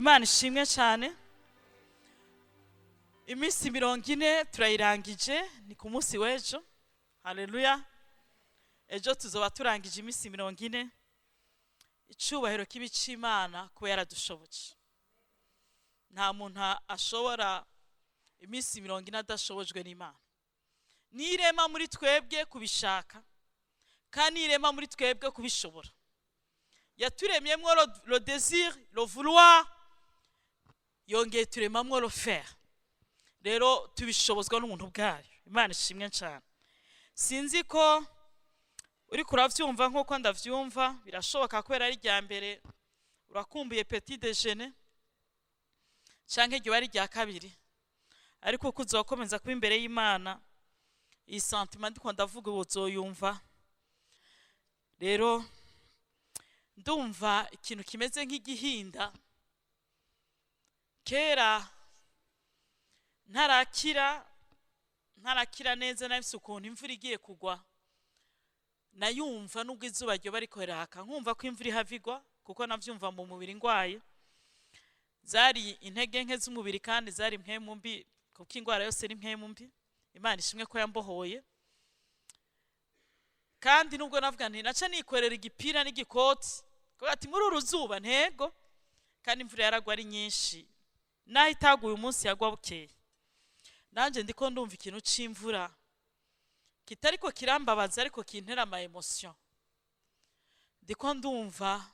Imana ishimwe cyane. Iminsi 40 turayirangije, ni ku munsi w'ejo. Haleluya! Ejo tuzoba turangije iminsi 40. Icubahiro kibi c'Imana kuba yaradushoboje. Nta muntu ashobora iminsi 40 adashobojwe n'Imana. Nirema muri twebwe kubishaka, kandi nirema muri twebwe kubishobora. Yaturemyemwo le désir, le vouloir, yongeye turemamwo le faire. Rero tubishobozwa n'ubuntu bwayo. Imana ishimwe cyane. Sinzi ko uri kuravyumva nk'uko ndavyumva. Birashoboka kubera ari irya mbere urakumbuye petit déjeuner, canke iryo ari irya kabiri, ariko uko uzokomeza kuba imbere y'Imana, iyi sentiment ndiko ndavuga ubu uzoyumva. Rero ndumva ikintu kimeze nk'igihinda. Kera ntarakira neza, nafise ukuntu imvura igiye kugwa nayumva, nubwo izuba ryoba riko riraka, nkumva ko imvura ihava igwa, kuko navyumva mu mubiri ngwaye. Zari intege nke z'umubiri kandi zari impwemu mbi, kuko ingwara yose ni impwemu mbi. Imana ishimwe ko yambohoye. Kandi nubwo navuga nti naca nikorera igipira n'igikoti, kuko ati muri uru zuba ntego, kandi imvura yaragwa ari nyinshi, naho itaguye umunsi yagwa bukeye. Nanjye ndiko ndumva ikintu c'imvura kitariko kirambabaza, ariko kintera ama émotion. Ndiko ndumva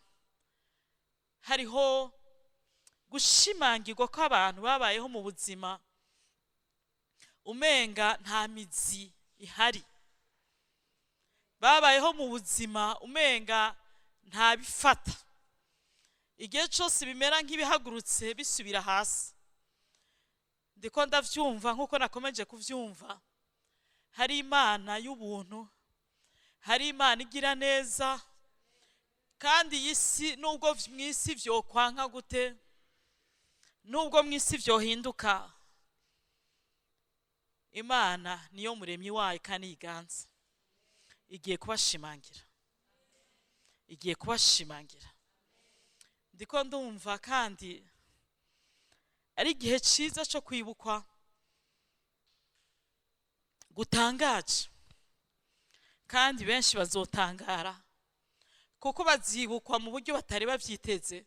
hariho gushimangirwa ko abantu babayeho mu buzima umenga nta mizi ihari, babayeho mu buzima umenga nta bifata, igihe cyose bimera nk'ibihagurutse bisubira hasi. Ndiko ndavyumva nk'uko nakomeje kuvyumva. Hari Imana y'ubuntu, hari Imana igira neza, kandi iyi si, nubwo mu isi vyokwanka gute, nubwo mu isi vyohinduka, Imana niyo muremyi wayo kandi yiganza. Igiye kubashimangira, igiye kubashimangira. Ndiko ndumva kandi ari igihe cyiza cyo kwibukwa gutangaje, kandi benshi bazotangara kuko bazibukwa mu buryo batari bavyiteze,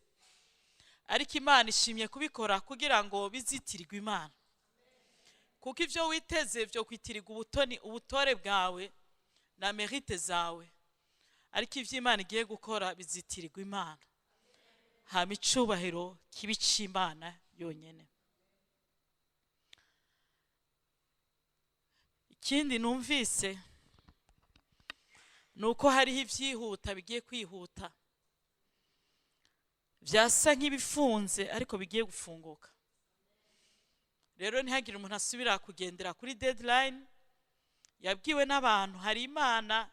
ariko Imana ishimye kubikora kugira ngo bizitirirwe Imana, kuko ibyo witeze byo kwitirirwa ubutoni, ubutore bwawe na mérite zawe, ariko ibyo Imana igiye gukora bizitirirwa Imana, hama icubahiro kibi c'Imana yonyene. Ikindi numvise ni uko hariho ibyihuta bigiye kwihuta, byasa nk'ibifunze ariko bigiye gufunguka. Rero ntihagire umuntu asubira kugendera kuri deadline yabwiwe n'abantu. Hari Imana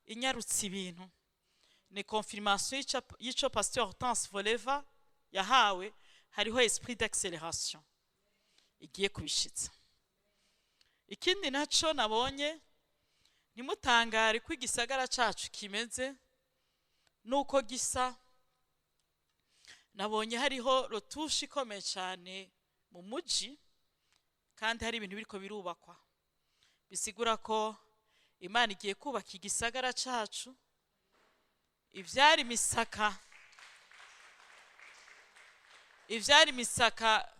inyarutse ibintu. Ni confirmation y'ico Pasteur Hortense Voleva yahawe. Hariho esprit d'accélération igiye kubishitsa. Ikindi naco nabonye, ntimutangare ko igisagara cacu kimeze nuko gisa. Nabonye hariho retouche ikomeye cyane mu muji, kandi hari ibintu biriko birubakwa, bisigura ko Imana igiye kubaka igisagara cacu. Ivyari imisaka, ivyari imisaka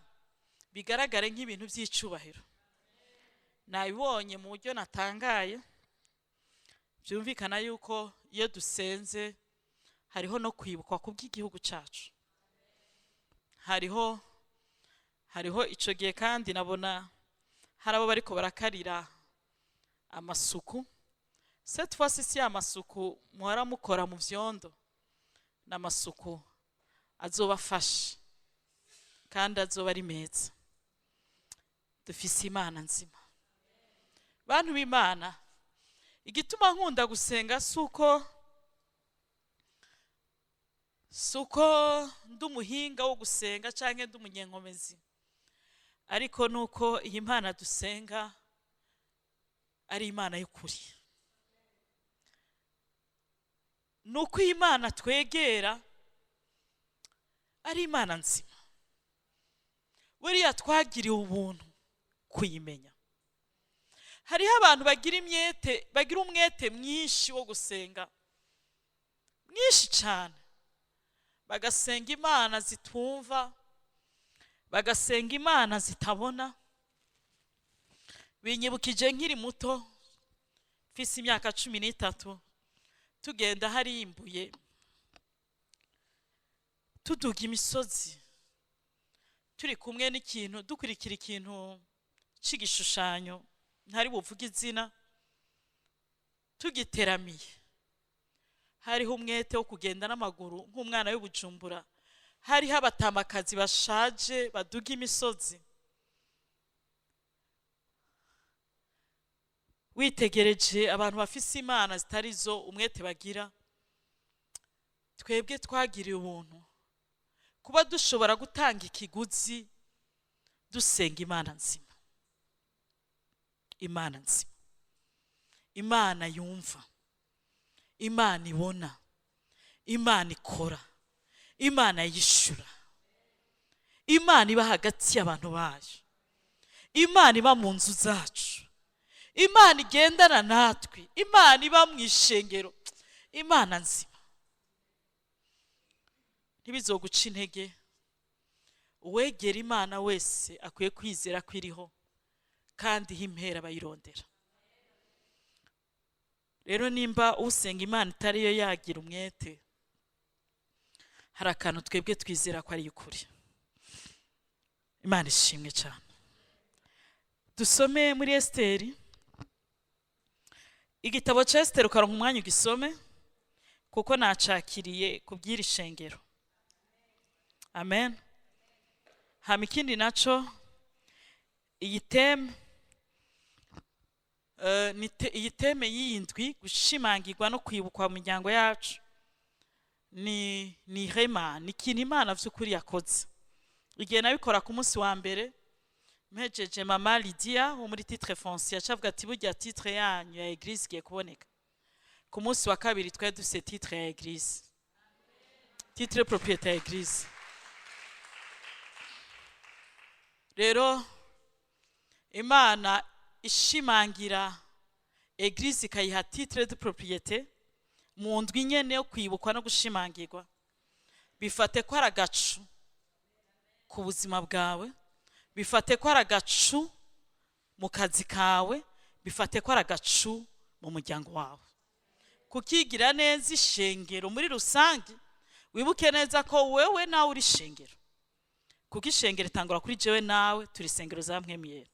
bigaragare nk'ibintu by'icubahiro. Nabibonye mu buryo natangaye. Byumvikana yuko iyo dusenze hariho no kwibukwa kubw'igihugu cacu. Hariho ico gihe, kandi nabona hari abo bariko barakarira amasuku. Cette fois si amasuku muhora mukora mu vyondo, ni amasuku azobafasha kandi azoba ari meza. Dufise Imana nzima, bantu b'Imana. Igituma nkunda gusenga si uko ndi umuhinga wo gusenga cyangwa ndi umunyenkomezi, ariko nuko iyi Mana dusenga ari Imana y'ukuri, ni uko iyi Mana twegera ari Imana nzima. Buriya twagiriwe ubuntu kuyimenya. Hariho abantu bagira imyete, bagira umwete mwinshi wo gusenga, mwinshi cyane, bagasenga imana zitumva, bagasenga imana zitabona. Binyibukije nkiri muto, mfise imyaka 13, tugenda harimbuye, tuduga imisozi, turi kumwe n'ikintu, dukurikira ikintu c'igishushanyo ntari buvuge izina, tugiteramiye. Hariho umwete wo kugenda n'amaguru nk'umwana w'Ibujumbura. Hariho abatamakazi bashaje baduga imisozi. Witegereje abantu bafise imana zitari zo, umwete bagira. Twebwe twagiriye ubuntu kuba dushobora gutanga ikiguzi dusenga Imana nzima, Imana nzima, Imana yumva, Imana ibona, Imana ikora, Imana yishura, Imana iba hagati y'abantu bayo, Imana iba mu nzu zacu, Imana igendana natwe, Imana iba mu ishengero, Imana nzima. Ntibizoguca intege. Uwegera Imana wese akwiye kwizera ko iriho kandi iha impera abayirondera. Rero nimba usenga Imana itariyo yagira umwete, hari akantu twebwe twizera ko ari ukuri. Imana ishimwe cyane. Dusome muri Esiteri, igitabo cya Esiteri, ukaronka umwanya ugisome, kuko nacakiriye ku by'iri shengero. Amen. Hama ikindi naco, iyi thème iyi thème y'iyi ndwi, gushimangirwa no kwibukwa mu miryango yacu, ni rema, ni ikintu Imana vy'ukuri yakoze. Igihe nabikora ku munsi wa mbere mpejeje, mama Lydia wo muri titre foncier yacavuga ati: "Burya titre yanyu ya église igiye kuboneka." Ku munsi wa kabiri twari dufise titre ya église, titre propriété ya église. Rero Imana ishimangira église ikayiha titre de propriété mu ndwi nyene yo kwibukwa no gushimangirwa, bifate ko ari agacu ku buzima bwawe, bifate ko ari agacu mu kazi kawe, bifate ko ari agacu mu muryango wawe, kukigira neza ishengero muri rusange. Wibuke neza ko wewe nawe uri ishengero, kuko ishengero itangura kuri jewe nawe. Turi isengero za Mpwemu Yera.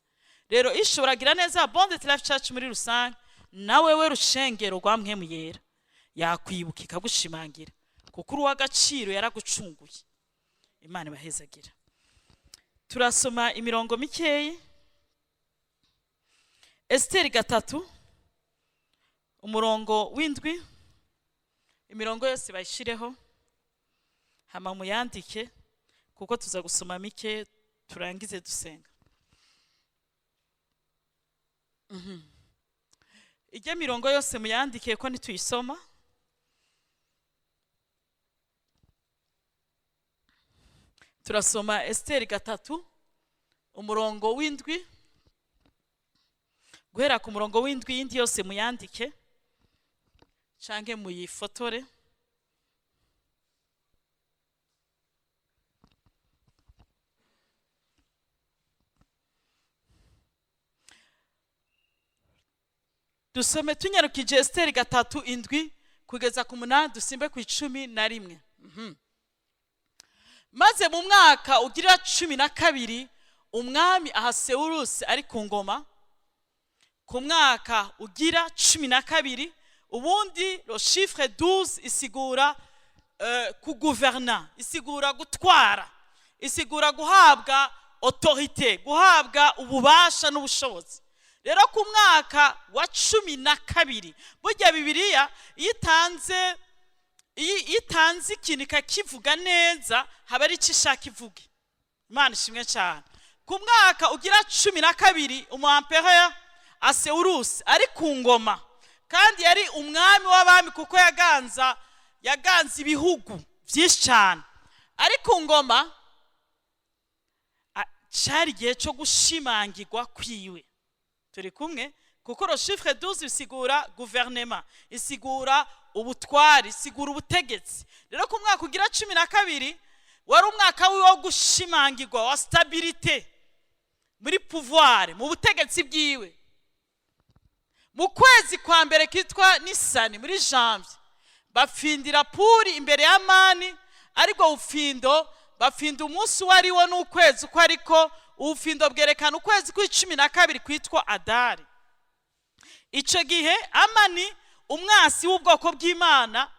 Rero ishobora gira neza Abundant Life Church muri rusange, nawe we rushengero rwa Mpwemu Yera, yakwibuka ikagushimangira, kuko uri uw'agaciro, yaragucunguye. Imana ibahezagira. Turasoma imirongo mikeyi. Esiteri 3, umurongo w'7. Imirongo yose bayishireho, hama muyandike, kuko tuza gusoma mike turangize dusenga. Ijya mirongo yose muyandike ko ntituyisoma. Turasoma Esiteri 3, umurongo w'7, guhera ku murongo w'7. Yindi yose muyandike canke muyifotore. Dusome tunyarukije Esiteri 3:7 kugeza ku 8, dusimbe ku 11. Maze mu mwaka ugira 12 umwami Ahasewurusi ari ku ngoma, ku mwaka ugira 12. Ubundi le chiffre 12 isigura kuguverna, isigura gutwara, isigura guhabwa autorité, guhabwa ububasha n'ubushobozi. Rero ku mwaka wa 12, burya Bibiliya iyo itanze ikintu ikakivuga neza, haba ari icyo ishaka ivuge. Imana ishimwe cyane. Ku mwaka ugira 12 umu empereur Asewurusi ari ku ngoma, kandi yari umwami w'abami, kuko yaganza ibihugu byinshi cyane, ari ku ngoma. Cari igihe cyo gushimangirwa kwiwe. Turi kumwe? Kuko le chiffre 12 bisigura guverinema, isigura ubutwari, isigura ubutegetsi. Rero ku mwaka ugira 12 wari umwaka wiwe wo gushimangirwa, wa stabilité muri pouvoir, mu butegetsi bwiwe. Mu kwezi kwa mbere kitwa Nisani, muri janvier, bafindira Puri imbere ya Mani, ariko bufindo bafinda umunsi uwo ari wo n'ukwezi uko ariko. Ubufindo bwerekana ukwezi kw'12 kwitwa Adari. Icyo gihe Amani, umwasi w'ubwoko bw'Imana,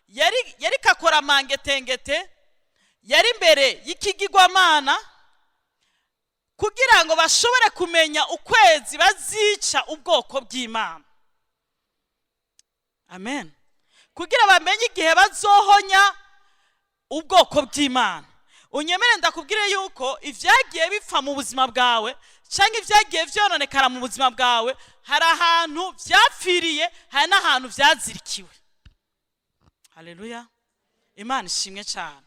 yari kakora amangetengete, yari imbere y'ikigirwamana kugira ngo bashobore kumenya ukwezi bazica ubwoko bw'Imana. Amen. Kugira bamenye igihe bazohonya ubwoko bw'Imana. Unyemere ndakubwire yuko ibyagiye bipfa mu buzima bwawe cyangwa ibyagiye byononekara mu buzima bwawe, hari ahantu byapfiriye, hari n'ahantu byazirikiwe. Haleluya, Imana ishimwe cyane.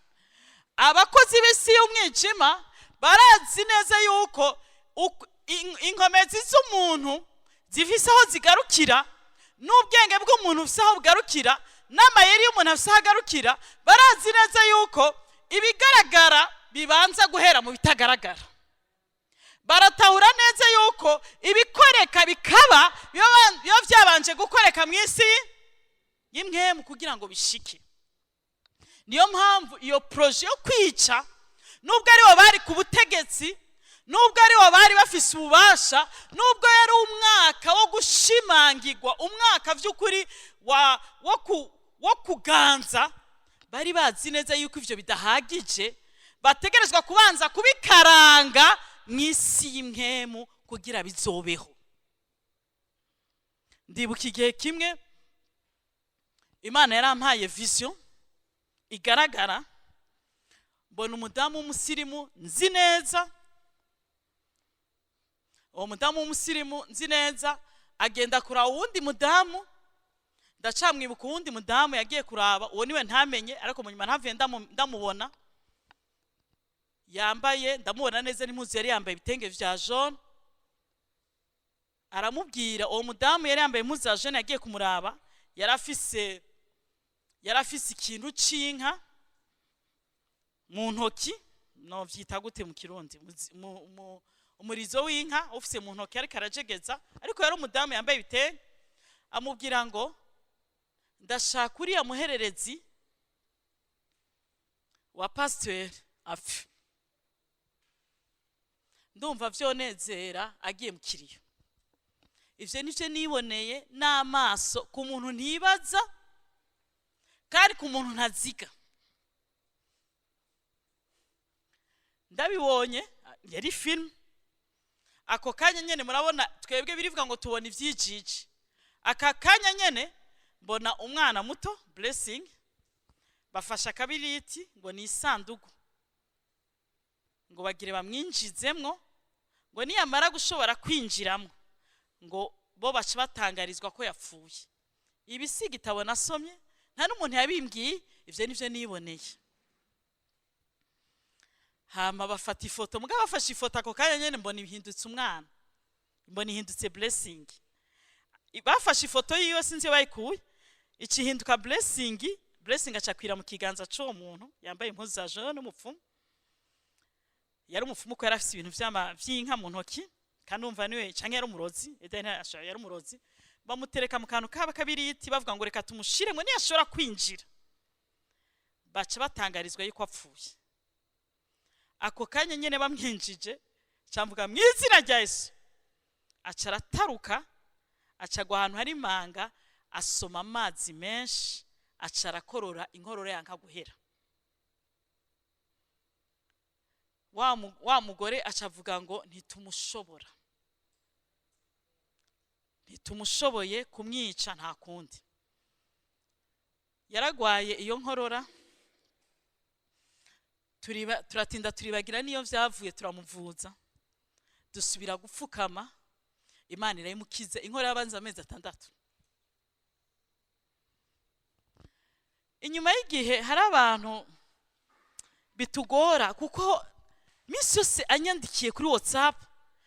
Abakozi b'isi y'umwijima barazi neza yuko inkomezi z'umuntu zifise aho zigarukira, n'ubwenge bw'umuntu bufise aho bugarukira, n'amayeri y'umuntu afise aho agarukira. Barazi neza yuko ibigaragara bibanza guhera mu bitagaragara. Baratahura neza yuko ibikoreka bikaba biba byabanje gukoreka mu isi y'impwemu kugira ngo bishike. Niyo mpamvu iyo projet yo kwica, nubwo aribo bari ku butegetsi, nubwo aribo bari bafise ububasha, nubwo yari umwaka wo gushimangirwa, umwaka by'ukuri wo kuganza, bari bazi neza yuko ivyo bidahagije, bategerezwa kubanza kubikaranga mu isi y'impwemu kugira bizobeho. Ndibuka igihe kimwe Imana yarampaye vision igaragara, mbona umudamu w'umusirimu nzi neza. Uwo mudamu w'umusirimu nzi neza agenda kuraba uwundi mudamu. Ndacamwibuka, uwundi mudamu yagiye kuraba, uwo niwe ntamenye, ariko mu nyuma ntavuye ndamubona yambaye, ndamubona neza n'impuzu yari yambaye, ibitenge vya jaune. Aramubwira, uwo mudamu yari yambaye impuzu ya jaune yagiye kumuraba, yari afise ikintu c'inka mu ntoki. No vyita gute mu Kirundi? Umurizo w'inka ufise mu ntoki, ariko arajegeza, ariko yari umudamu yambaye ibitenge. Amubwira ngo: "Ndashaka uriya muhererezi wa pasiteri apfe, ndumva vyonezera agiye mu kiriyo." Ivyo nivyo niboneye n'amaso ku muntu ntibaza kandi ku muntu ntaziga. Ndabibonye, yari film ako kanya nyene. Murabona twebwe birivuga ngo tubona ivyijiji. Aka kanya nyene mbona umwana muto Blessing bafashe akabiriti ngo ni isandugu, ngo bagire bamwinjizemwo, ngo niyamara gushobora kwinjiramo ngo bo baca batangarizwa ko yapfuye. Ibi si igitabo nasomye, nta n'umuntu yabimbwiye, ivyo nivyo niboneye. Hama bafata ifoto. Mugabo bafashe ifoto, ako kanya nyene mbona ihindutse umwana, mbona ihindutse Blessing. Bafashe ifoto yiwe, sinzi iyo bayikuye, ikihinduka Blessing. Blessing acakwira mu kiganza c'uwo muntu yambaye impuzu za jaune, n'umupfumu. Yari umupfumu ko yari afise ibintu vy'inka mu ntoki, kandi umva niwe canke yari umurozi, yari umurozi. Bamutereka mu kantu kaba kabiriti, bavuga ngo: "Reka tumushiremwe, niyashobora kwinjira baca batangarizwa yuko apfuye." Ako kanya nyene bamwinjije, camvuga mu izina rya Yesu, aca arataruka, acagwa ahantu hari imanga, asoma amazi menshi, aca arakorora, inkorora yanka guhera. Wa mugore aca avuga ngo: "Ntitumushobora, ntitumushoboye kumwica, nta kundi." Yaragwaye iyo nkorora, turatinda turibagira niyo vyavuye, turamuvuza, dusubira gupfukama, Imana irayimukiza. Inkorora yabanza amezi 6. Inyuma y'igihe hari abantu bitugora kuko Iminsi yose anyandikiye kuri WhatsApp,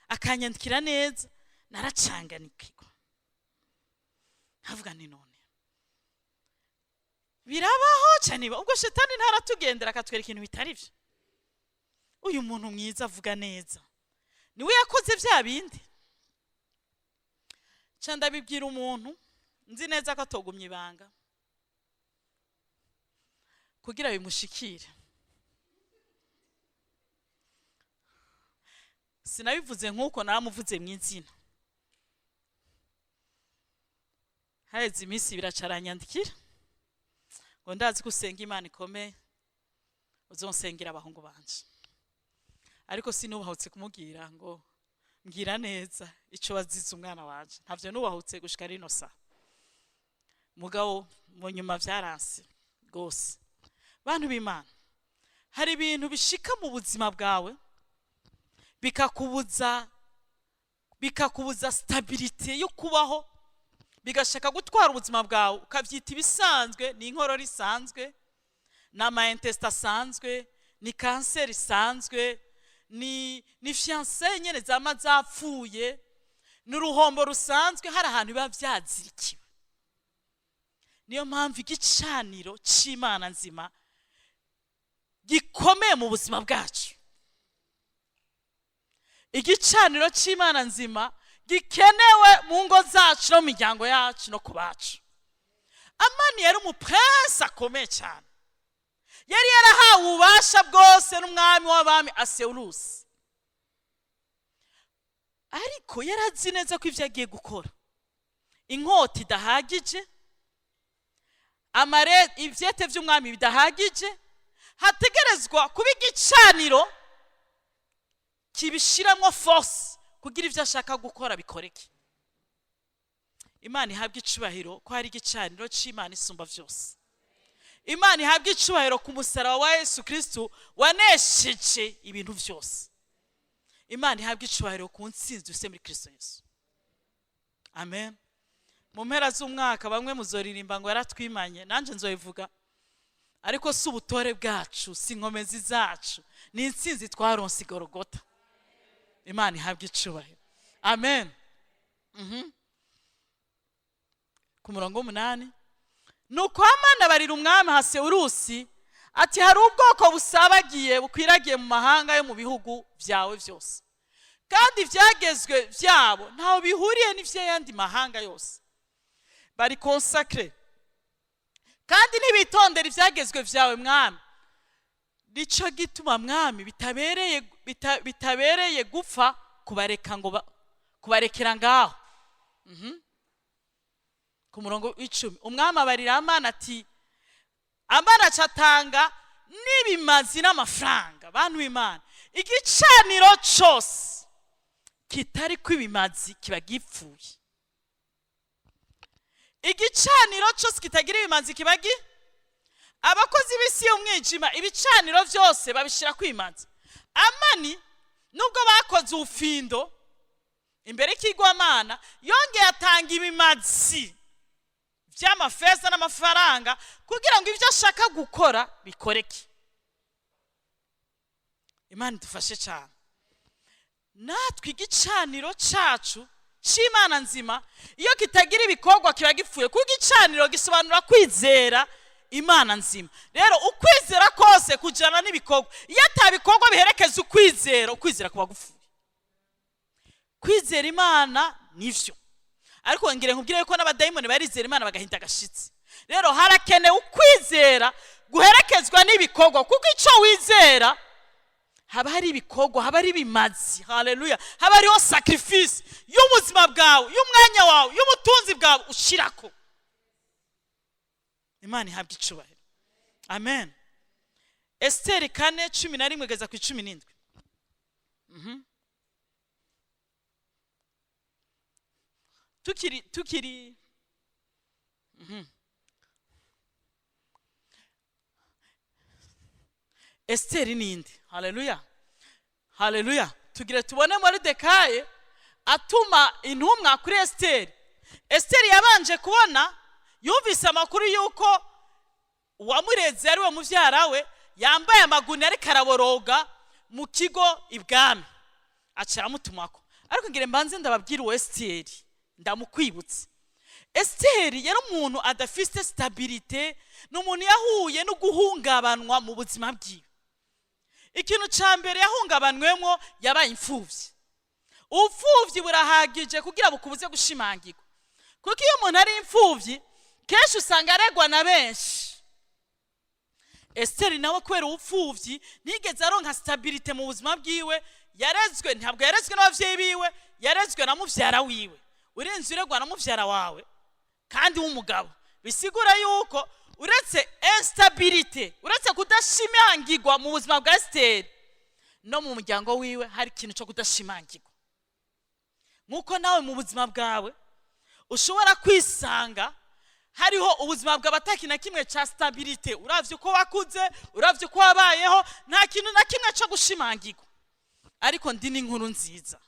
akanyandikira neza, naracanganikirwa, nkavuga ni none birabaho cyane. Ubwo shetani ntaratugendera akatwereka ibintu bitari byo. Uyu muntu mwiza avuga neza niwe yakoze bya bindi. Nca ndabibwira umuntu nzi neza ko atogumya ibanga kugira bimushikire. Sinabivuze nk'uko naramuvuze mu izina. Haheze iminsi ibiri, acaranyandikira ngo: "Ndazi ko usenga Imana ikomeye, uzonsengera abahungu banje." Ariko sinubahutse kumubwira ngo: "Mbwira neza ico wazize umwana wanje." Ntavyo nubahutse gushika rino saha. Mugabo mu nyuma vyaranse rwose. Bantu b'Imana, hari ibintu bishika mu buzima bwawe bikakubuza stabilité yo kubaho, bigashaka gutwara ubuzima bwawe, ukabyita ibisanzwe. Ni inkorora isanzwe, ni ama intestins asanzwe, ni kanseri isanzwe, ni fiançailles nyene zama zapfuye, ni uruhombo rusanzwe. Hari ahantu biba byazirikiwe. Niyo mpamvu igicaniro c'Imana nzima gikomeye mu buzima bwacu. Igicaniro c'Imana nzima gikenewe mu ngo zacu no mu miryango yacu no ku bacu. Amani yari umuprince akomeye cyane, yari yarahawe ububasha bwose n'umwami w'abami Asewurusi, ariko yari azi neza ko ibyo agiye gukora, inkota idahagije, amare ibyete by'umwami bidahagije, hategerezwa kuba igicaniro kibishyiramo force kugira ibyo ashaka gukora bikoreke. Imana ihabwa icubahiro ko hari igicaniro cy'Imana isumba byose. Imana ihabwa icubahiro ku musaraba wa Yesu Kristu wanesheje ibintu byose. Imana ihabwa icubahiro ku ntsinzi dufite muri Kristo Yesu. Amen. Mu mpera z'umwaka bamwe muzoririmba ngo yaratwimanye, nanjye nzobivuga, ariko si ubutore bwacu, si inkomezi zacu, ni intsinzi twaronse igorogota. Imana ihabwa icubahiro. Amen. Ku murongo w'umunani: Nuko Hamani abarira umwami Hasewurusi ati: "Hari ubwoko busabagiye bukwiragiye mu mahanga yo mu bihugu byawe byose, kandi ibyagezwe byabo ntaho bihuriye n'iby'ayandi mahanga yose. Bari consacrés kandi ntibitondera ibyagezwe byawe, mwami. Nicyo gituma, mwami, bitabereye gupfa kubareka ngo kubarekera ngaho." Ku murongo w'icumi, umwami abarira Amani ati, Amani aca atanga n'ibimazi n'amafaranga. Bantu b'Imana, igicaniro cyose kitari kw'ibimazi kiba gipfuye. Igicaniro cyose kitagira ibimazi kiba gi abakozi b'isi y'umwijima ibicaniro byose babishyira kwimazi. Amani, nubwo bakoze ubufindo imbere y'ikigwamana, yongeye atanga ibimazi by'amafeza n'amafaranga kugira ngo ibyo ashaka gukora bikoreke. Imana idufashe cyane. Natwe igicaniro cyacu cy'Imana nzima, iyo kitagira ibikorwa kiba gipfuye, kuko igicaniro gisobanura kwizera Imana nzima. Rero ukwizera kose kujyana n'ibikorwa. Iyo atabikorwa biherekeza ukwizera, ukwizera kuba gupfuye. Kwizera Imana nivyo, ariko ngire nkubwire ko n'abadayimoni barizera Imana bagahinda agashitsi. Rero harakenewe ukwizera guherekezwa n'ibikorwa, kuko icyo wizera haba hari ibikorwa, haba hari ibimazi. Haleluya! Haba hariho sacrifice y'ubuzima bwawe, y'umwanya wawe, y'ubutunzi bwawe ushirako. Imana ihabwa icubahiro. Amen. Esiteri 4:11 kugeza ku 17. Tukiri. Esiteri ninde? Haleluya, haleluya! Tugire tubone Moridekayi atuma intumwa kuri Esiteri. Esiteri yabanje kubona, yumvise amakuru y'uko uwamureze ari we mubyara we yambaye amaguni ariko araboroga. Mu kigo ibwami aca aramutumako. Ariko ngire mbanze ndababwira uwo Esiteri, ndamukwibutse. Esiteri yari umuntu adafise stabilité, ni umuntu yahuye no guhungabanwa mu buzima bwiwe. Ikintu cya mbere yahungabanwemo, yabaye imfubyi. Ubupfubyi burahagije kugira bukubuze gushimangirwa, kuko iyo umuntu ari imfubyi kenshi usanga aregwa na benshi. Esiteri nawe kubera ubupfubyi ntiyigeze aronka stabilité mu buzima bwiwe. Yarezwe, ntabwo yarezwe n'ababyeyi biwe, yarezwe na muvyara wiwe. Urenze uregwa na muvyara wawe kandi w'umugabo, bisigura yuko uretse instabilité, uretse kudashimangirwa mu buzima bwa Esiteri, no mu muryango wiwe hari ikintu cyo kudashimangirwa. Nk'uko nawe mu buzima bwawe ushobora kwisanga hariho ubuzima bwawe ataki na kimwe cya stabilité. Uravye uko wakuze, uravye uko wabayeho, nta kintu na kimwe cyo gushimangirwa. Ariko ndi n'inkuru nziza: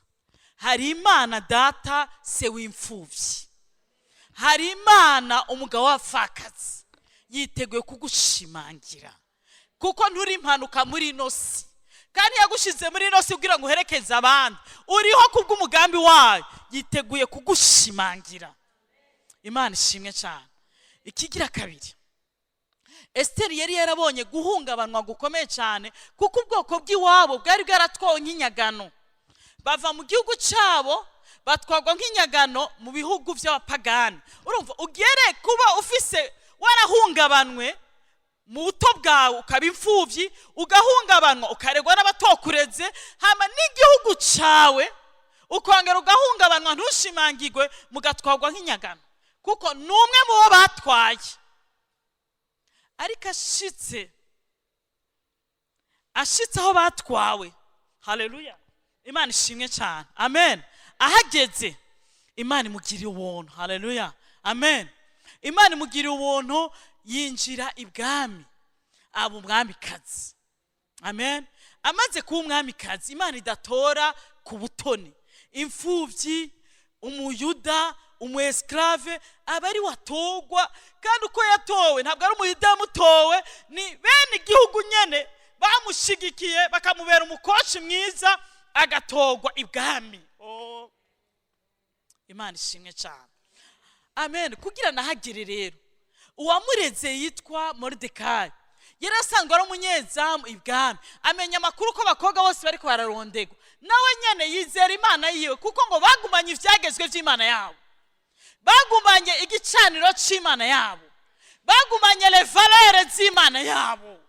hari Imana Data, se w'imfubyi, hari Imana umugabo w'abapfakazi, yiteguye kugushimangira, kuko nturi impanuka muri ino si, kandi yagushize muri ino si kugira ngo uherekeze abandi. Uriho kubw'umugambi wayo, yiteguye kugushimangira. Imana ishimwe cyane. Ikigira kabiri, Esiteri yari yarabonye guhungabanwa gukomeye cyane, kuko ubwoko bw'iwabo bwari bwaratwawe nk'inyagano. Bava mu gihugu cyabo, batwarwa nk'inyagano mu bihugu by'abapagani. Urumva ugere kuba ufise warahungabanwe mu buto bwawe, ukaba imfubyi, ugahungabanwa, ukaregwa n'abatokureze, hama n'igihugu cyawe ukongera ugahungabanwa, ntushimangirwe, mugatwarwa nk'inyagano, kuko ni umwe mu bo batwaye. Ariko ashitse aho batwawe, haleluya, Imana ishimwe cyane, amen. Ahageze Imana imugiriye ubuntu, haleluya, amen. Imana imugiriye ubuntu, yinjira ibwami, aba umwamikazi, amen. Amaze kuba umwamikazi, Imana idatora ku butoni, imfubyi, umuyuda, umu esclave, aba ari watogwa. Kandi uko yatowe, ntabwo ari umuyuda yamutowe, ni bene igihugu nyene bamushigikiye, bakamubera umukoci mwiza, agatogwa ibwami. Oh. Imana ishimwe cyane, amen. Kugira nahagere rero, uwamureze yitwa Moridekayi, yari asanzwe ari umunyezamu ibwami. Amenya amakuru ko abakobwa bose bariko bararondegwa, nawe nyene yizera Imana yiwe, kuko ngo bagumanye ivyagezwe vy'Imana yabo, bagumanye igicaniro c'Imana yabo, bagumanye les valeurs z'Imana yabo.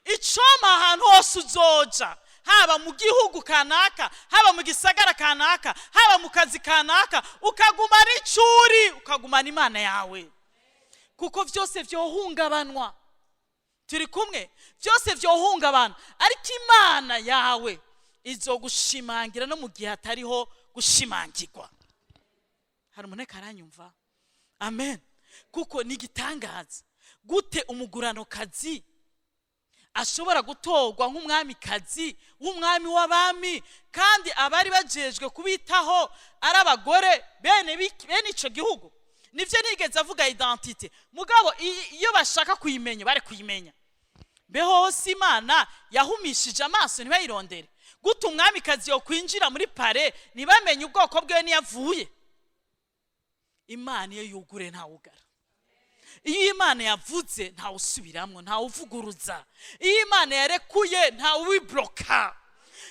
Icoma ahantu hose uzoja, haba mu gihugu kanaka, haba mu gisagara kanaka, haba mu kazi kanaka, ukagumana icuri, ukagumana Imana yawe, kuko byose vyohungabanwa. Turi kumwe? Byose vyohungabana, ariko Imana yawe izogushimangira no mu gihe hatariho gushimangirwa. Hari umuntu ariko aranyumva? Amen. Kuko ni igitangaza gute umuguranokazi ashobora gutorwa nk'umwamikazi w'umwami w'abami, kandi abari bajejwe kubitaho ari abagore bene ico gihugu? Nibyo, nigeze avuga identité, mugabo iyo bashaka kuyimenya bari kuyimenya. Mbeho hose Imana yahumishije amaso ntibayirondere? Gute umwamikazi yo kwinjira muri palais ntibamenye ubwoko bwe niyavuye? Imana iyo yugure ntawugara. Iyo Imana yavuze ntawusubiramwo, ntawuvuguruza. Iyo Imana yarekuye ntawubibloka.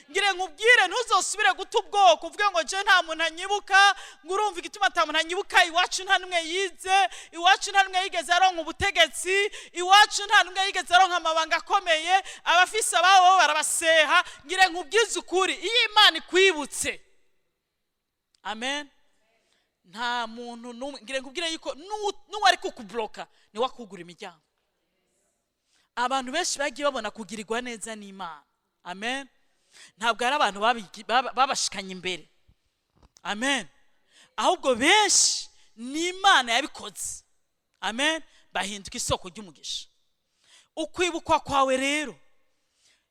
Ngire nkubwire, ntuzosubire guta ubwoko uvuge ngo je nta muntu anyibuka, ngo urumva igituma ata muntu anyibuka, iwacu nta n'umwe yize, iwacu nta n'umwe yigeze aronka ubutegetsi, iwacu nta n'umwe yigeze aronka amabanga akomeye, abafise ababo barabaseha. Ngire nkubwize ukuri, iyo Imana ikwibutse, amen, nta muntu n'umwe. Ngire nkubwire yuko n'uwari kukubloka niwe akugura imiryango. Abantu benshi bagiye babona kugirirwa neza n'Imana, amen, ntabwo ari abantu babashikanye imbere, amen, ahubwo benshi ni Imana yabikoze, amen, bahinduka isoko ry'umugisha. Ukwibukwa kwawe rero,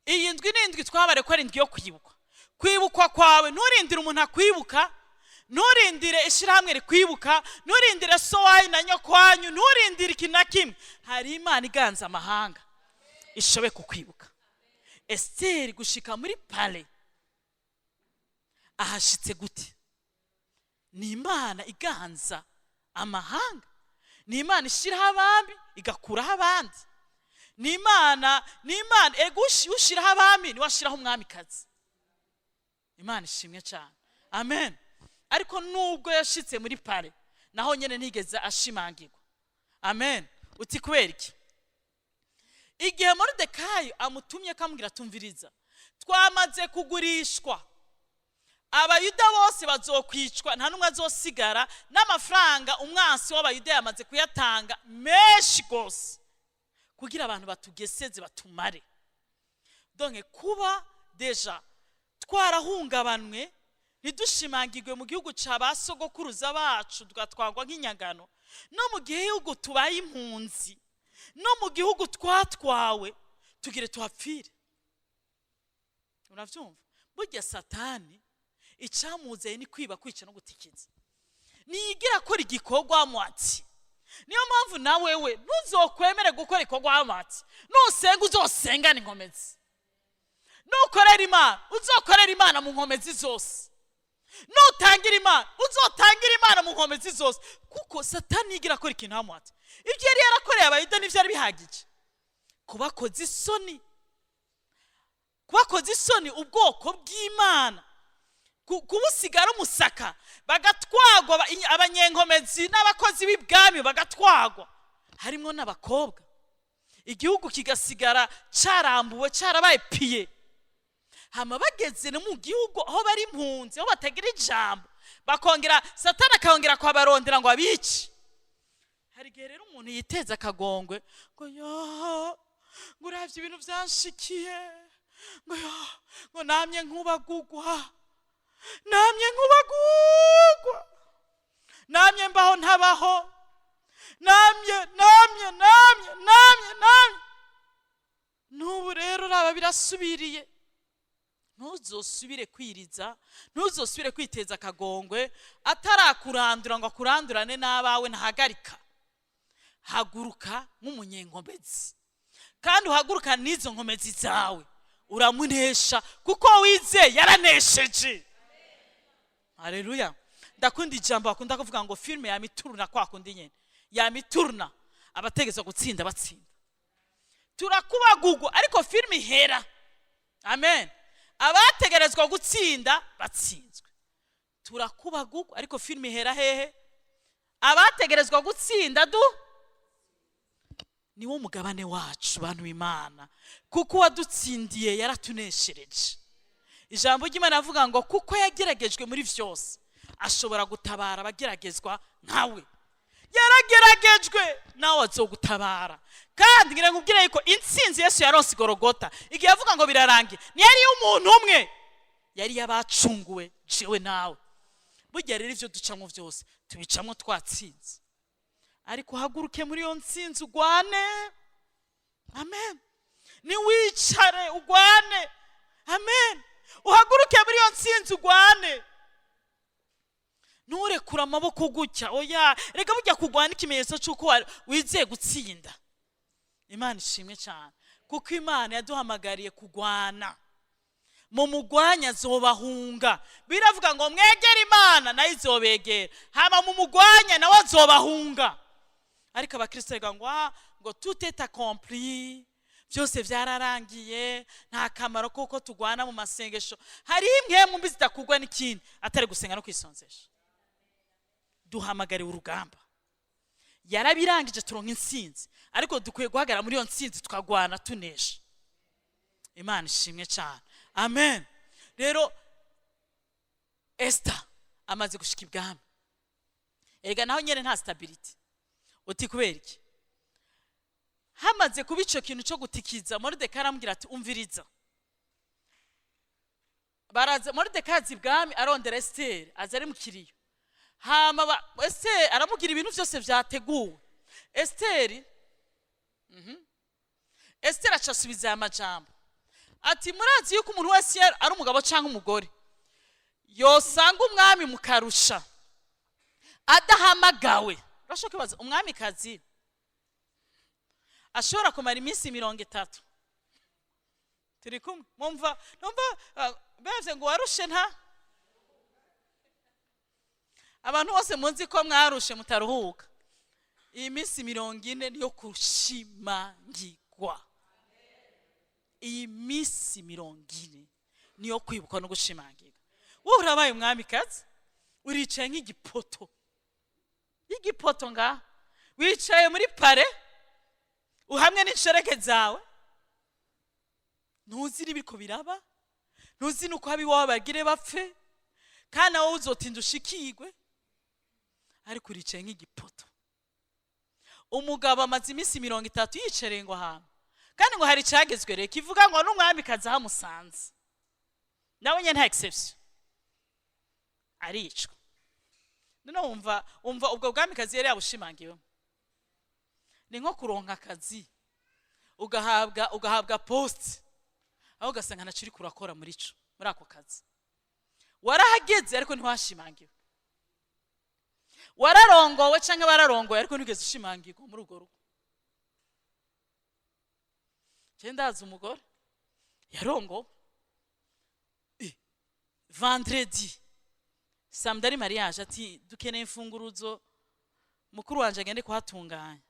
iyi ndwi ni indwi twabare ko ari indwi yo kwibukwa. Kwibukwa kwawe, nturindire umuntu akwibuka, nturindire ishyirahamwe rikwibuka, nturindire so wanyu na nyokwanyu, nturindire ikintu na kimwe. Hari Imana iganza amahanga ishobe kukwibuka. Esiteri gushika muri palais ahashitse gute? Ni Imana iganza amahanga, ni Imana ishyiraho abami igakuraho abandi, ni Imana, ni Imana. Ego, ushyiraho abami niwe ashyiraho umwamikazi. Imana ishimwe cyane, amen. Ariko nubwo yashitse muri palais, naho nyine ntigeze ashimangirwa, amen. Uti kubera iki? Igihe Moridekayi amutumye akamubwira: "Tumviriza, twamaze kugurishwa, Abayuda bose bazokwicwa, nta n'umwe azosigara, n'amafaranga umwansi w'Abayuda yamaze kuyatanga menshi rwose kugira abantu batugeseze batumare." Donc kuba déjà twarahungabanwe, ntidushimangirwe mu gihugu cya ba sogokuruza bacu, tugatwagwa nk'inyagano, no mu gihugu tubaye impunzi, no mu gihugu twatwawe tugire tuhapfire. Urabyumva? Burya Satani icyamuzeye ni kwiba, kwica no gutikiza. Niyigira akora igikorwa mwatsi. Niyo mpamvu nawe we ntuzokwemere gukora igikorwa mwatsi. Nusenga uzosengana inkomezi, nukorera Imana uzokorera Imana mu nkomezi zose, nutangira Imana uzotangira Imana mu nkomezi zose, kuko Satani yigira akora ikintu hamwatsi. Ibyo yari yarakoreye Abayuda ntibyari bihagije kubakoza isoni, kubakoza isoni ubwoko bw'Imana, kubusigara umusaka, bagatwagwa, abanyenkomezi n'abakozi b'ibwami bagatwagwa, harimo n'abakobwa, igihugu kigasigara carambuwe, carabaye pillé. Hama bageze no mu gihugu aho bari impunzi, aho batagira ijambo, bakongera Satani akongera kuhabarondera ngo abice. Hari igihe rero umuntu yiteza akagongwe ngo yo, ngo uravye ibintu vyanshikiye, ngo yo, ngo namye nkubagugwa, namye nkubagugwa, namye mbaho ntabaho, namye, namye, namye, namye, namye, n'ubu rero raba birasubiriye. Ntuzosubire kwiriza, ntuzosubire kwiteza akagongwe. Atarakurandura ngo akurandurane n'abawe, ntahagarika. Haguruka nk'umunyenkomezi, kandi uhaguruka n'izo nkomezi zawe, uramunesha kuko wizeye yaranesheje. Haleluya! Ndakunda ijambo bakunda kuvuga ngo filime yamituruna, kwa kundi nyene yamituruna, abategetswe gutsinda batsinda. Turakubagugwa, ariko filime ihera, amen, abategerezwa gutsinda batsinzwe. Turakubagugwa, ariko filime ihera hehe? Abategerezwa gutsinda du niwo mugabane wacu, bantu b'Imana, kuko uwadutsindiye yaratuneshereje. Ijambo ry'Imana avuga ngo kuko yageragejwe muri byose, ashobora gutabara abageragezwa nkawe. Yarageragejwe, nawe azogutabara. Kandi ngira nkubwire yuko intsinzi Yesu yaronse igorogota, igihe avuga ngo birarangiye, ntiyari iy'umuntu umwe, yari iy'abacunguwe, jewe nawe. Burya rero ibyo ducamo byose tubicamo twatsinze, ariko uhaguruke muri iyo ntsinzi ugwane, amen. Niwicare, ugwane, amen. Uhaguruke muri iyo ntsinzi ugwane, nturekure amaboko gutya, oya. Reka, burya kurwana ikimenyetso cy'uko wizeye gutsinda. Imana ishimwe cyane, kuko Imana yaduhamagariye kurwana. Mu mugwanya azobahunga. Biravuga ngo mwegere Imana nayo izobegera, hama mu mugwanya nawe azobahunga. Ariko abakristo bavuga ngo ah, ngo tout est accompli, byose byararangiye, nta kamaro kuko tugwana mu masengesho. Hari imwe mu mbi zidakugwa n'ikindi atari gusenga no kwisonzesha. Duhamagariwe urugamba. Yarabirangije, turonka intsinzi, ariko dukwiye guhagarara muri iyo ntsinzi, tukagwana tunesha. Imana ishimwe cyane, amen. Rero Esita amaze gushika ibwami, erega naho nyine nta stability. Uti kubera iki? Hamaze kuba icyo kintu cyo gutikiza, Moridekayi aramubwira ati: "Umviriza." Baraza, Moridekayi aza ibwami arondera Esiteri, aza ari mu kiriyo. Hama Esiteri aramubwira ibintu byose byateguwe. Esiteri Esiteri aca asubiza aya majambo ati: "Murazi yuko umuntu wese iyo ari umugabo cyangwa umugore yosanga umwami mukarusha adahamagawe." Urashobora kwibaza umwamikazi ashobora kumara iminsi 30 turi kumwe? Turi kumwe? Mumva numva bavye ngo warushe nta abantu bose munzi ko mwarushe mutaruhuka. Iyi minsi 40 niyo gushimangirwa. Iyi minsi 40 niyo kwibuka no gushimangirwa. Wowe urabaye umwamikazi, uricaye nk'igipoto, igipoto ngaha, wicaye muri palais uhamwe n'inshoreke zawe, ntuzi n'ibiriko biraba, ntuzi n'uko ab'iwawe bagire bapfe, kandi nawe uzotinda ushikirwe, ariko uricaye nk'igipoto. Umugabo amaze iminsi 30 yicareye ngo ahantu, kandi ngo hari icyagezwe rero kivuga ngo n'umwamikazi ahamusanze nawe nyine nta exception, aricwa. Noneho wumva ubwo bwamikazi yari yabushimangiwemo. Ni nko kuronka akazi, ugahabwa poste, aho ugasanga ntacyo uriko urakora muri co, muri ako kazi. Warahageze ariko ntiwashimangiwe. Wararongowe canke wararongoye, ariko ntigeze ushimangirwa muri urwo rugo. Je ndazi umugore yarongowe, vendredi, samedi ari mariage, ati: "Dukeneye imfunguruzo, mukuru wanje agende kuhatunganya."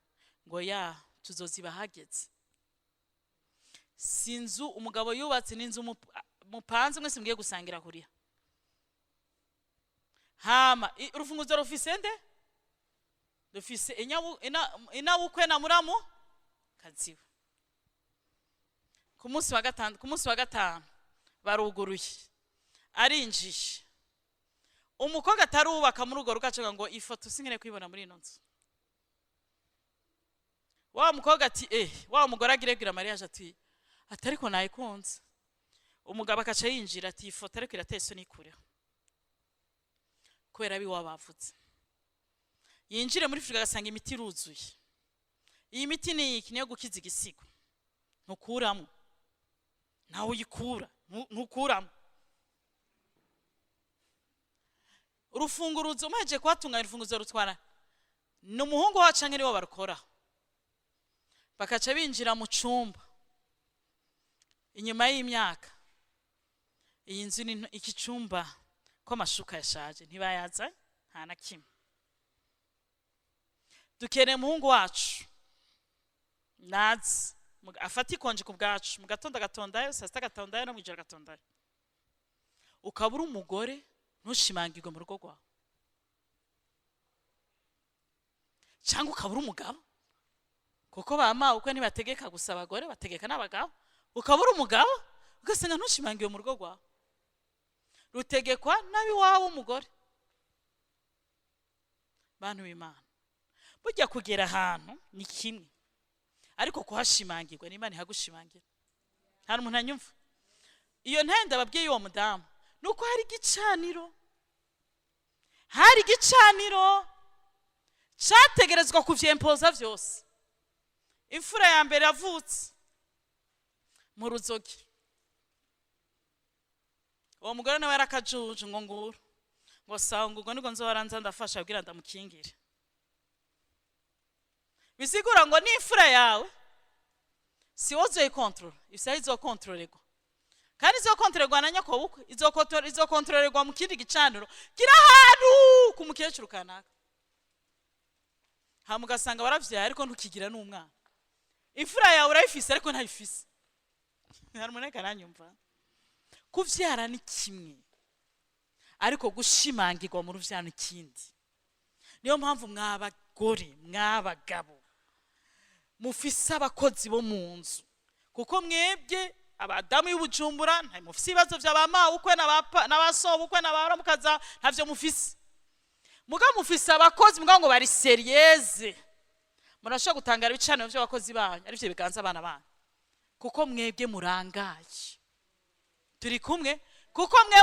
Ngo ya tuzoziba hageze. Si inzu umugabo yubatse, n'inzu mupanze mwese mugiye gusangira kuriya. Hama urufunguzo rufise nde? Rufise inabukwe na muramu kaziwe. Ku munsi wa gatanu, ku munsi wa gatanu baruguruye, arinjiye. Umukobwa atarubaka muri urwo rugo acaga ngo: "Ifoto sinkeneye kuyibona muri ino nzu." Wa mukobwa ati wa mugore agiregira mariage ati: "Ariko nayikunze." Umugabo akaca yinjira ati: "Ifoto ariko irateye isoni, ikureho," kubera abiwabo bavutse. Yinjire muri frigo, agasanga imiti iruzuye. "Iyi miti ni iki?" "Niyo gukiza igisigo." Ntukuramo, nawe uyikura, ntukuramo. Urufunguruzo umuhejeje kuhatunganya, urufunguzo rutwara ni umuhungu wacu canke nibo barukoraho. Bakaca binjira mu cumba. Inyuma y'imyaka, iyi nzu ni nto, iki cumba ko amashuka yashaje, ntibayaza nta na kimwe. "Dukeneye umuhungu wacu nazi afate ikonje ku bwacu, mu gatondo agatondayo, saa sita agatondayo, no mw'ijoro agatondayo." Ukaba uri umugore, ntushimangirwe mu rugo rwawe, cyangwa ukaba uri umugabo, kuko ba mabukwe ntibategeka gusa abagore, bategeka n'abagabo. Ukaba uri umugabo, ugasanga ntushimangiwe mu rugo rwawe, rutegekwa n'ab'iwabo w'umugore. Bantu b'Imana, burya kugera ahantu ni kimwe, ariko kuhashimangirwa n'Imana ihagushimangira. Hari umuntu anyumva? Iyo ntenda ababwiye uwo mudamu ni uko hari igicaniro, hari igicaniro cyategerezwa kuvyempoza vyose. Imfura ya mbere yavutse mu ruzogi, uwo mugore nawe yarakajuju ngo nguru, ngo sawa, ngo ubwo nibwo nzohora nza ndafasha kugira ndamukingire. Bisigura ngo n'imfura yawe si wowe uzoyikontorora, isaha izokontororerwa, kandi izokontororerwa na nyokobukwe, izokontororerwa mu kindi gicaniro kiri ahantu ku mukecuru kanaka. Hama ugasanga waravyaye ariko ntukigira n'umwana. Imfura yawe urayifise ariko ntayifise. Hari umuntu ariko aranyumva? Kuvyara ni kimwe, ariko gushimangirwa mu ruvyaro ni ikindi. Niyo mpamvu mw'abagore, mw'abagabo mufise abakozi bo mu nzu, kuko mwebwe abadamu y'Ubujumbura nta mufise ibibazo vy'abamawukwe n'abasobukwe n'abaramukaza, ntavyo mufise. Mugabo mufise abakozi, mugabo ngo bari sérieuses, murashobora gutangara ibicaniro vy'abakozi banyu arivyo biganza abana banyu, kuko mwebwe murangaye. Turi kumwe? Kuko mwe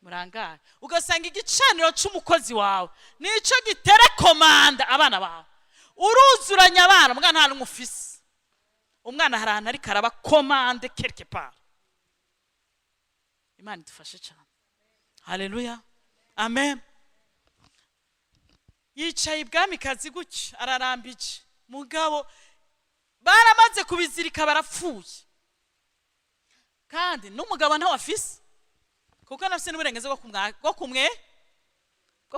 murangaye, ugasanga igicaniro c'umukozi wawe nico giterekomanda abana bawe. Uruzuranya abana, mugabo nta n'umwe ufise. Umwana hari ahantu ariko araba commandé quelque part. Imana idufashe cyane. Haleluya, amen. Yicaye ibwamikazi gutya, ararambije, mugabo baramaze kubizirika, barapfuye. Kandi n'umugabo ntawe afise, kuko anafise n'uburenganzira bwo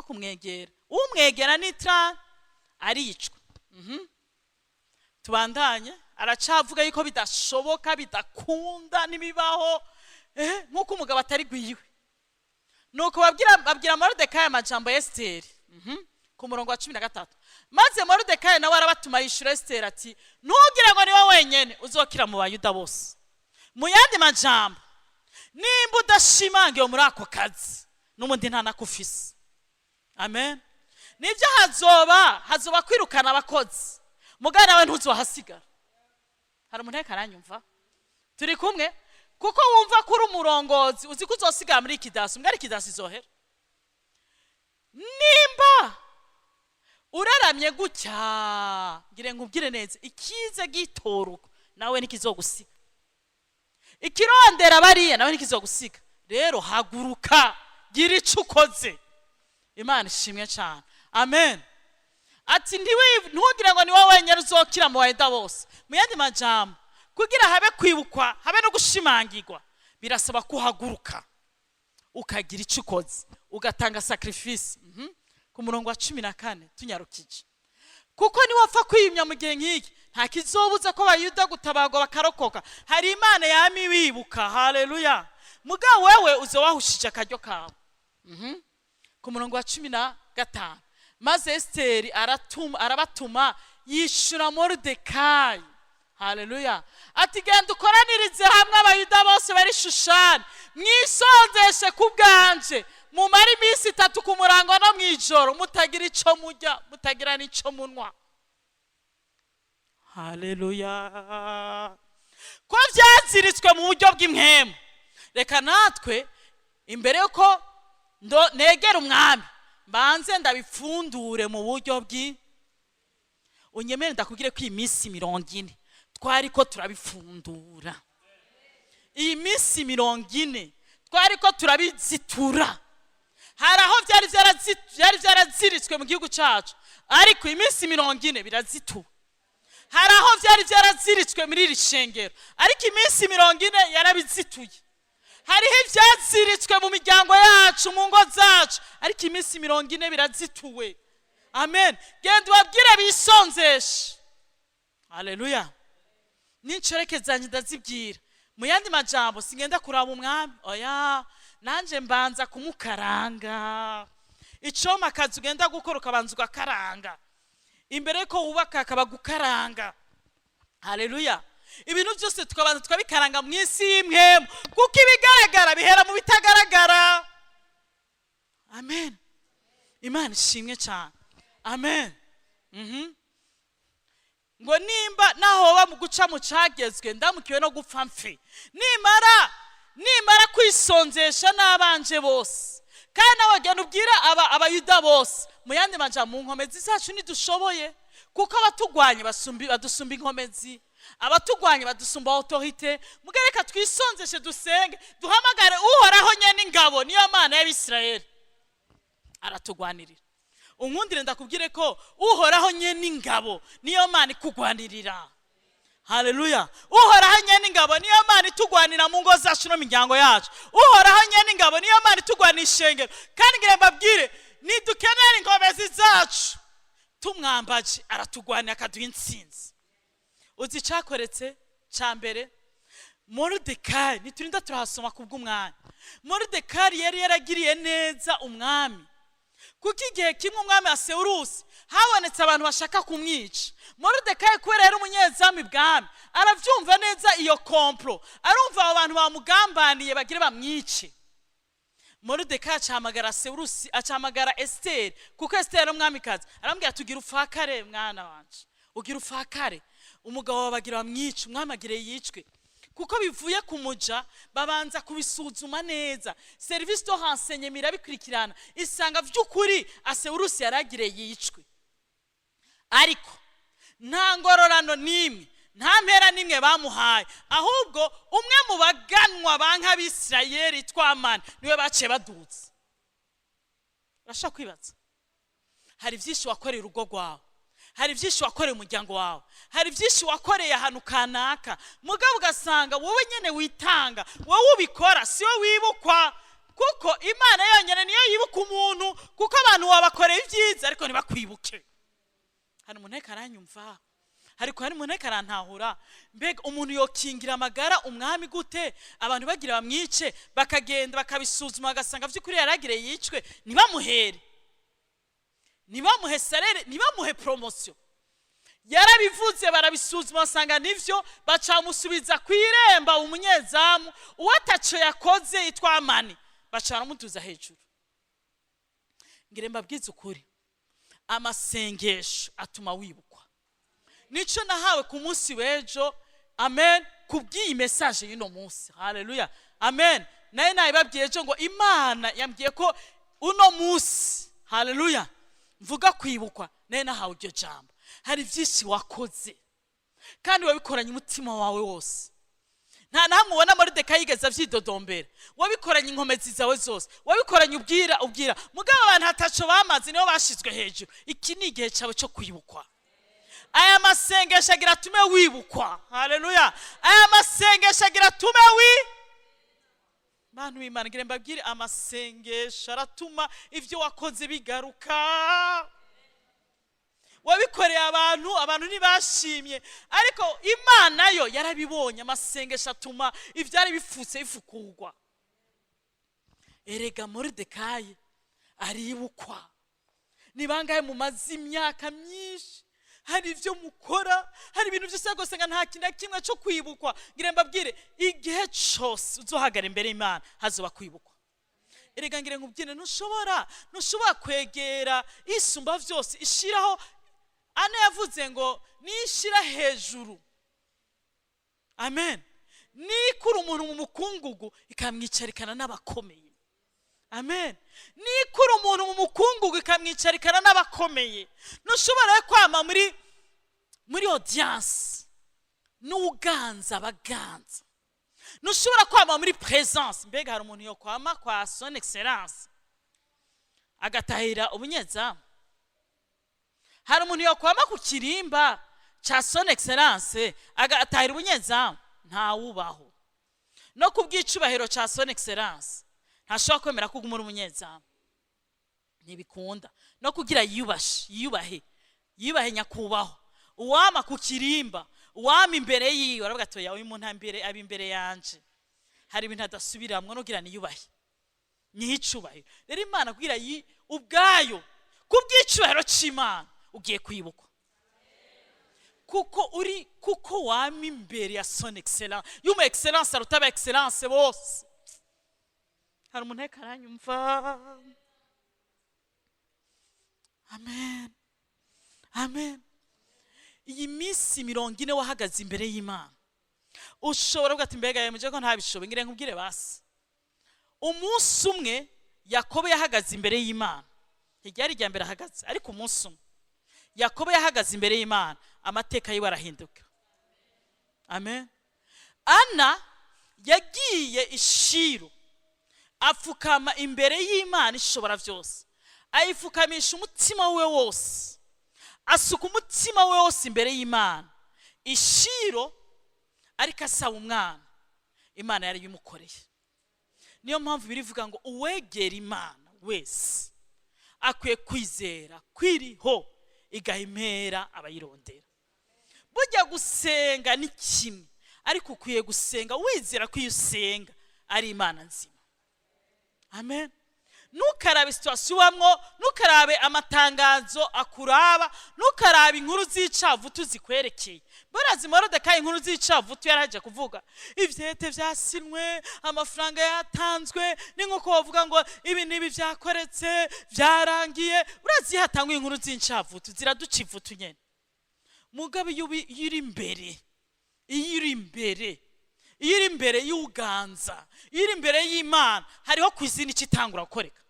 kumwegera. Umwegera nitra aricwa. Tubandanye. Aracavuga yuko bidashoboka, bidakunda, n'ibibaho, nk'uko umugabo atari gwiwe. Nuko babwira Moridekayi amajambo ya Esiteri. Ku murongo wa 13: maze Moridekayi nawe arabatuma, yishura Esiteri ati: "Ntugire ngo niwe wenyene uzokira mu Bayuda bose." Mu yandi majambo, nimba udashimangiwe muri ako kazi, n'ubundi nta nakufise. Amen. Nibyo, hazoba kwirukana abakozi, mugana nawe ntuzohasigara. Hari umuntu ariko aranyumva? Turi kumwe? Kuko wumva ko uri umurongozi, uzi ko uzosigara muri ikidasi, mbwa ikidasi izohera. Nimba uraramye gutya, ngire nkubwire neza, ikize gitorwa nawe ntikizogusiga, ikirondera bariya nawe ntikizogusiga. Rero haguruka, gira icyo ukoze. Imana ishimwe cyane. Amen. Ati: "Ntugire ngo ni wowe wenyine uzokira mu Bayuda bose." Mu yandi majambo, kugira habe kwibukwa, habe no gushimangirwa, birasaba ko uhaguruka ukagira icyo ukoze, ugatanga sacrifice. Ku murongo wa 14, tunyarukije: kuko niwapfa kwiyumya mu gihe nk'iki, nta kizobuza ko Bayuda gutabagwa bakarokoka. Hari Imana yama iwibuka. Haleluya! Mugabo wewe uzo wahushije akaryo kawe. Ku murongo wa 15: maze Esiteri arabatuma, yishura Moridekayi, haleluya, ati: "Genda ukoranirize hamwe Abayuda bose bari Shushani, mwisonzeshe ku bwanje, mumare iminsi 3 ku murango no mu ijoro, mutagira ico murya, mutagira n'ico munwa." Haleluya! Ko byaziritswe mu buryo bw'impwemu, reka natwe imbere yuko negera umwami, mbanze ndabipfundure mu buryo bw'i unyemere. Ndakubwire ko iyi minsi 40 twari ko turabipfundura, iyi minsi 40 twari ko turabizitura. Hari aho byari byaraziritswe mu gihugu cyacu, ariko iminsi 40 birazituwe. Hari aho byari byaraziritswe muri iri shengero, ariko iminsi 40 yarabizituye. Hariho ibyaziritswe mu miryango yacu, mu ngo zacu, ariko iminsi 40 birazituwe. Amen. Genda ubabwire bisonzeshe. Haleluya! N'inshoreke zanjye ndazibwira. Mu yandi majambo, singenda kuraba umwami, oya, nanjye mbanza kumukaranga. Icoma akazi ugenda gukora, ukabanza ugakaranga imbere yuko wubaka, akaba gukaranga. Haleluya! Ibintu byose tukabanza tukabikaranga mu isi y'impwemu, kuko ibigaragara bihera mu bitagaragara. Amen. Imana ishimwe cyane. Amen. Ngo nimba nahoba mu guca mu cagezwe, ndamukiwe no gupfa mfe, nimara kwisonzesha n'abanje bose. Kandi nawe genda ubwire Abayuda bose. Mu yandi majambo, mu nkomezi zacu ntidushoboye, kuko abatugwanye badusumba inkomezi, abatugwanye badusumba autorité. Muge reka twisonzeshe, dusenge, duhamagare Uhoraho nyene ingabo, niyo Mana y'Abisirayeli, aratugwanirira. Unkundire ndakubwire ko Uhoraho nyene ingabo niyo Mana ikugwanirira. Haleluya! Uhoraho nyene ingabo niyo Mana itugwanira mu ngo zacu no mu miryango yacu. Uhoraho nyene ingabo niyo Mana itugwanira ishengero. Kandi ngira mbabwire, nidukenera inkomezi zacu, tumwambaje aratugwanira, akaduha intsinzi. Uzi icyakoretse cya mbere? Moridekayi, ntiturinda turahasoma kubw'umwanya, Moridekayi yari yaragiriye neza umwami, kuko igihe kimwe umwami wa Sewurusi habonetse abantu bashaka kumwica. Moridekayi, kubera yari umunyezamu ibwami, arabyumva neza iyo complot, arumva abo bantu bamugambaniye bagire bamwice. Moridekayi acahamagara Sewurusi, acahamagara Esiteri, kuko Esiteri ari umwamikazi. Aramubwira: "Tugira ufakare, mwana wanje, ugira ufakare, umugabo wawe bagira bamwice, umwami agire yicwe." Kuko bivuye ku muja, babanza kubisuzuma neza, service de renseignement irabikurikirana, isanga by'ukuri Asewurusi yaragire yicwe. Ariko nta ngororano n'imwe, nta mpera n'imwe bamuhaye, ahubwo umwe mu baganwa ba nk'Abisirayeli twamana niwe baciye badutse. Urashobora kwibaza, hari byinshi wakorera urugo rwawe, Hari byinshi wakoreye umuryango wawe, hari byinshi wakoreye ahantu kanaka, mugabo ugasanga wowe nyine witanga, wowe ubikora, si wowe wibukwa, kuko Imana yonyine niyo yibuka umuntu, kuko abantu wabakoreye ibyiza ariko ntibakwibuke. Hari umuntu ariko aranyumva? Ariko hari umuntu ariko arantahura? Mbega umuntu yokingira amagara umwami gute, abantu bagira bamwice, bakagenda bakabisuzuma, bagasanga by'ukuri yaragire yicwe, ntibamuhere, ntibamuhe salaire, ntibamuhe promotion? Yarabivuze, barabisuzuma, basanga nivyo, bacamusubiza ku iremba umunyezamu. Uwo ataco yakoze yitwa Amani, baca baramutuza hejuru. Ngire mbabwize ukuri, amasengesho atuma wibukwa. Nico nahawe ku munsi w'ejo, amen, kubw'iyi message y'uno munsi. Haleluya, amen. Naye nabibabwiye ejo ngo Imana yambwiye ko uno munsi, haleluya, mvuga kwibukwa. Naye nahawe iryo jambo. Hari byinshi wakoze kandi wabikoranye umutima wawe wose. Nta na hamwe ubona Moridekayi yigeze avyidodombera. Wabikoranye inkomezi zawe zose, wabikoranye ubwira ubwira, mugabo abantu hataco bamaze nibo bashizwe hejuru. Iki ni igihe cyawe cyo kwibukwa. Aya masengesho agira atume wibukwa. Haleluya! Aya masengesho agira atume wi bantu b'Imana. Ngira mbabwire, amasengesho aratuma ibyo wakoze bigaruka. Wabikoreye abantu, abantu ntibashimye, ariko Imana yo yarabibonye. Amasengesho atuma ibyari bifutse bifukurwa. Erega Moridekayi aribukwa. Ni bangahe mumaze imyaka myinshi hari ibyo mukora, hari ibintu byose rwose, nta kintu na kimwe cyo kwibukwa? Ngira mbabwire, igihe cyose uzohagara imbere y'Imana hazoba kwibukwa. Erega ngira nkubwire, ntushobora kwegera Isumba byose ishiraho. Ana yavuze ngo nishira hejuru, amen, nikura umuntu mu mukungugu ikamwicarikana n'abakomeye, amen, nikura umuntu mu mukungugu ikamwicarikana n'abakomeye. Ntushobora kwama muri audience n'uganza abaganza, ntushobora kwama muri presence. Mbega hari umuntu yo kwama kwa Son Excellence agatahira ubunyezamu? Hari umuntu yokwama ku kirimba cya Son Excellence agatahira ubunyezamu? Ntawubaho. No ku bw'icubahiro cya Son Excellence ntashobora kwemera ko uguma uri umunyezamu, ntibikunda. No kugira yiyubashe, yiyubahe, yiyubahe nyakubahwa, uwama ku kirimba, uwama imbere yiwe, aravuga ati: "Oya, uyu muntu aba imbere yanje, hari ibintu adasubiramwo, no kugira niyubahe, niho icubahiro." Rero Imana kugira ubwayo, ku bw'icubahiro c'Imana, ugiye kwibukwa kuko uri, kuko wama imbere ya Son Excellence, y'umu excellence aruta aba excellence bose. Hari umuntu ariko aranyumva? Amen, amen. Iyi minsi 40 wahagaze imbere y'Imana, ushobora kuvuga ati: "Mbega yemeje ko ntabishoboye?" Ngire nkubwire basi, umunsi umwe Yakobo yahagaze imbere y'Imana, ntiryari irya mbere ahagaze, ariko umunsi umwe Yakobo yahagaze imbere y'Imana, amateka yiwe arahinduka. Amen. Ana yagiye ishiro, apfukama imbere y'Imana Ishobora byose, ayipfukamisha umutima we wose, asuka umutima we wose imbere y'Imana ishiro, ariko asaba umwana. Imana yari bimukoreye. Niyo mpamvu birivuga ngo uwegera Imana wese akwiye kwizera kwiriho, igaha impera abayirondera. Burya gusenga ni kimwe, ariko ukwiye gusenga wizera ko iyo usenga ari Imana nzima. Amen. Ntukarabe situation ubamwo, ntukarabe amatangazo akuraba, ntukarabe inkuru z'icavutu zikwerekeye. Barazi Morodekayi, inkuru z'icavutu yaraje kuvuga ivyete vyasinwe, amafaranga yatanzwe. Ni nkuko bavuga ngo ibi n'ibi vyakoretse, vyarangiye. Urazi iyo hatangwa inkuru z'incavutu ziraduca ivutu nyene. Mugabo iyo uri imbere, iyo uri imbere y'uganza, iyo uri imbere y'Imana, hariho ku izina icyo itangura gukoreka.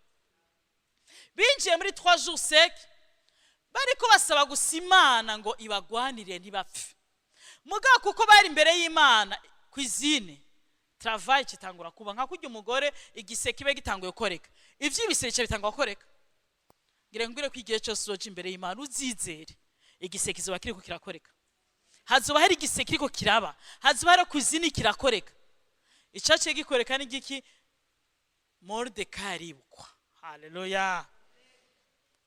Binjiye muri 3 jours secs, bariko basaba gusa Imana ngo ibagwanire ntibapfe. Mugabo kuko bari imbere y'Imana, cuisine travail kitangura kuba nka kurya umugore igise kibe gitanguye gukoreka, ivy'ibise bica bitangura gukoreka. Ngira ngwire ko igihe cyose uzoja imbere y'Imana uzizere. Igise kizoba kiriko kirakoreka, hazoba hari igise kiriko kiraba, hazoba hari cuisine kirakoreka. Icaciye gikoreka ni igiki? Moridekayi aribukwa. Haleluya,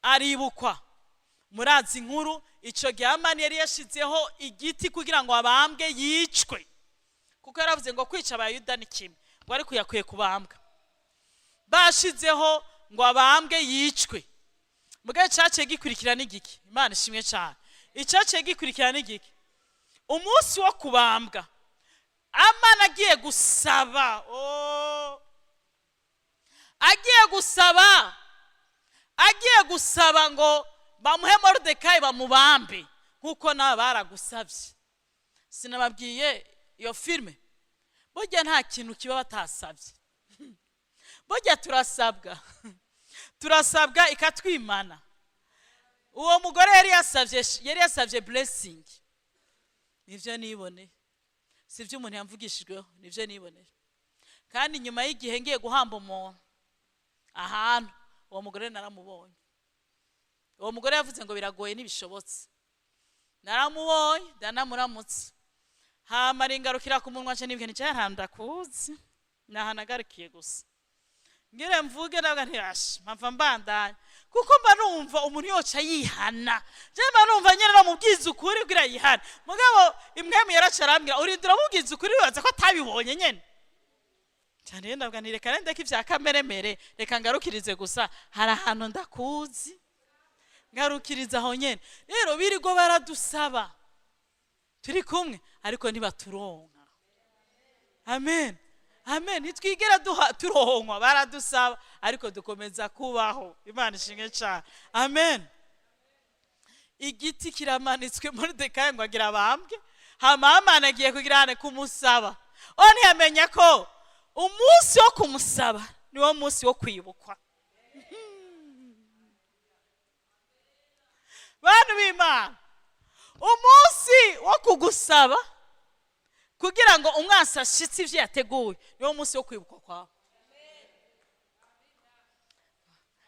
aribukwa. Murazi inkuru. Icyo gihe Hamani yari yashizeho igiti kugira ngo abambwe, yicwe, kuko yaravuze ngo kwica Abayuda ni kimwe, ngo ariko yakwiye kubambwa. Bashizeho ngo abambwe, yicwe. Mugabo cyaciye gikurikira n'igiki? Imana ishimwe cyane. Icyaciye gikurikira n'igiki? Umunsi wo kubambwa, Amana agiye gusaba, oh, agiye gusaba, agiye gusaba ngo bamuhe Moridekayi bamubambe, nk'uko nawe baragusabye. Sinababwiye iyo filime? Burya nta kintu kiba batasabye. Burya turasabwa, turasabwa ikatwimana. Uwo mugore yari yasabye blessing. Nibyo niboneye, si ibyo umuntu yamvugishijweho, nibyo niboneye. Kandi nyuma y'igihe ngiye guhamba umuntu ahantu, uwo mugore naramubonye. Uwo mugore yavuze ngo biragoye, ntibishobotse. Naramubonye, ndanamuramutse, hama ringarukira ku munwa, nce nibwe nticyaha ndakuzi, nahanagarukiye gusa ngire mvuge, nabwo ntiyashe mpamva mbandanya, kuko mba numva umuntu yoca yihana. Je mba numva nyene namubwiza ukuri kugira yihane. Mugabo imwemu yaraca arambwira: "Urindira, uramubwiza ukuri, wibaza ko atabibonye nyene cyane." Rero ndavuga nti: "Reka ndeke ibya kameremere, reka ngarukirize gusa hari ahantu ndakuzi, ngarukiriza aho nyene." Rero birirwa baradusaba, turi kumwe, ariko ntibaturonka. Amen, amen. Ntitwigera duha turonkwa. Baradusaba, ariko dukomeza kubaho. Imana ishimwe cyane. Amen. Igiti kiramanitswe, Moridekayi ngo agira abambwe. Hama Hamani agiye kugira hane kumusaba. O ntiyamenya ko umunsi wo kumusaba niwo munsi wo kwibukwa. Bantu b'Imana, umunsi wo kugusaba kugira ngo umwansi ashitse ivyo yateguye niwo munsi wo kwibukwa kwawe.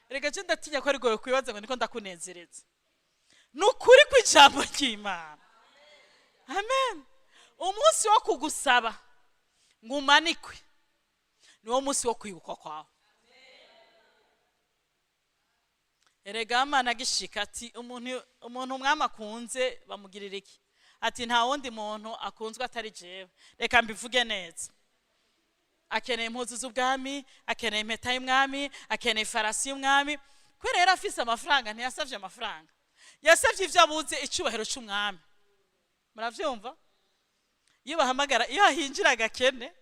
Reka je ndatinya ko ari goye kwibaza ngo niko ndakunezereza. Ni ukuri kw'ijambo ry'Imana. Amen. Umunsi wo kugusaba ngo umanikwe niwo munsi wo kwibukwa kwawe. Erega Hamani agishika ati: "Umuntu umwami akunze bamugirira iki?" Ati: "Nta wundi muntu akunzwe atari jewe. Reka mbivuge neza: akeneye impuzu z'ubwami, akeneye impeta y'umwami, akeneye ifarasi y'umwami." Kubera yari afise amafaranga, ntiyasavye amafaranga, yasavye ivyo abuze, icubahiro c'umwami. Muravyumva? Iyo bahamagara, iyo hahinjira gakene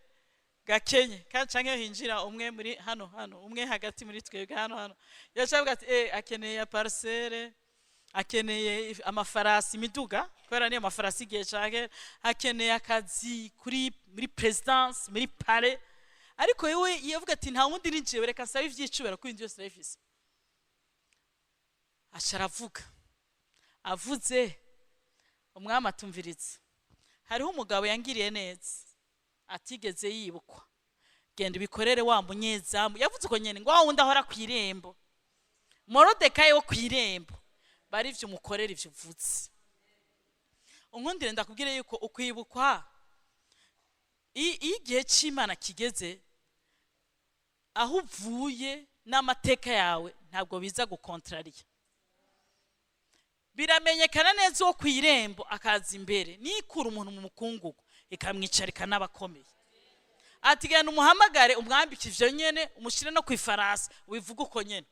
gakenye kandi, canke iyo hinjira umwe muri hano hano, umwe hagati muri twebwe hano hano, yacavuga ati: "Akeneye ya parcelle, akeneye amafarasi, imiduga," kubera niyo mafarasi igihe canke akeneye akazi kuri muri présidence, muri palais. Ariko yewe yavuga ati: "Nta wundi, ni jewe. Reka nsabe ivy'icubahiro, kuko ibindi byose ndabifise." Aca aravuga. Avuze, umwami atumviriza: "Hariho umugabo yangiriye neza atigeze yibukwa. Genda ubikorere wa munyezamu." Yavuze uko nyene, ngo wa wundi ahora ku irembo, Morodekayi wo ku irembo, bari ivyo umukorera ivyo uvuze. Unkundire ndakubwire yuko ukwibukwa, iyo igihe c'Imana kigeze, aho uvuye n'amateka yawe ntabwo biza gukontrariya. Biramenyekana neza. Uwo ku irembo akaza imbere, nikura umuntu mu mukungugu ikamwicarika n'abakomeye. Ati: "Genda umuhamagare, umwambike ivyo nyene, umushire no ku ifarasi, ubivuge uko nyene."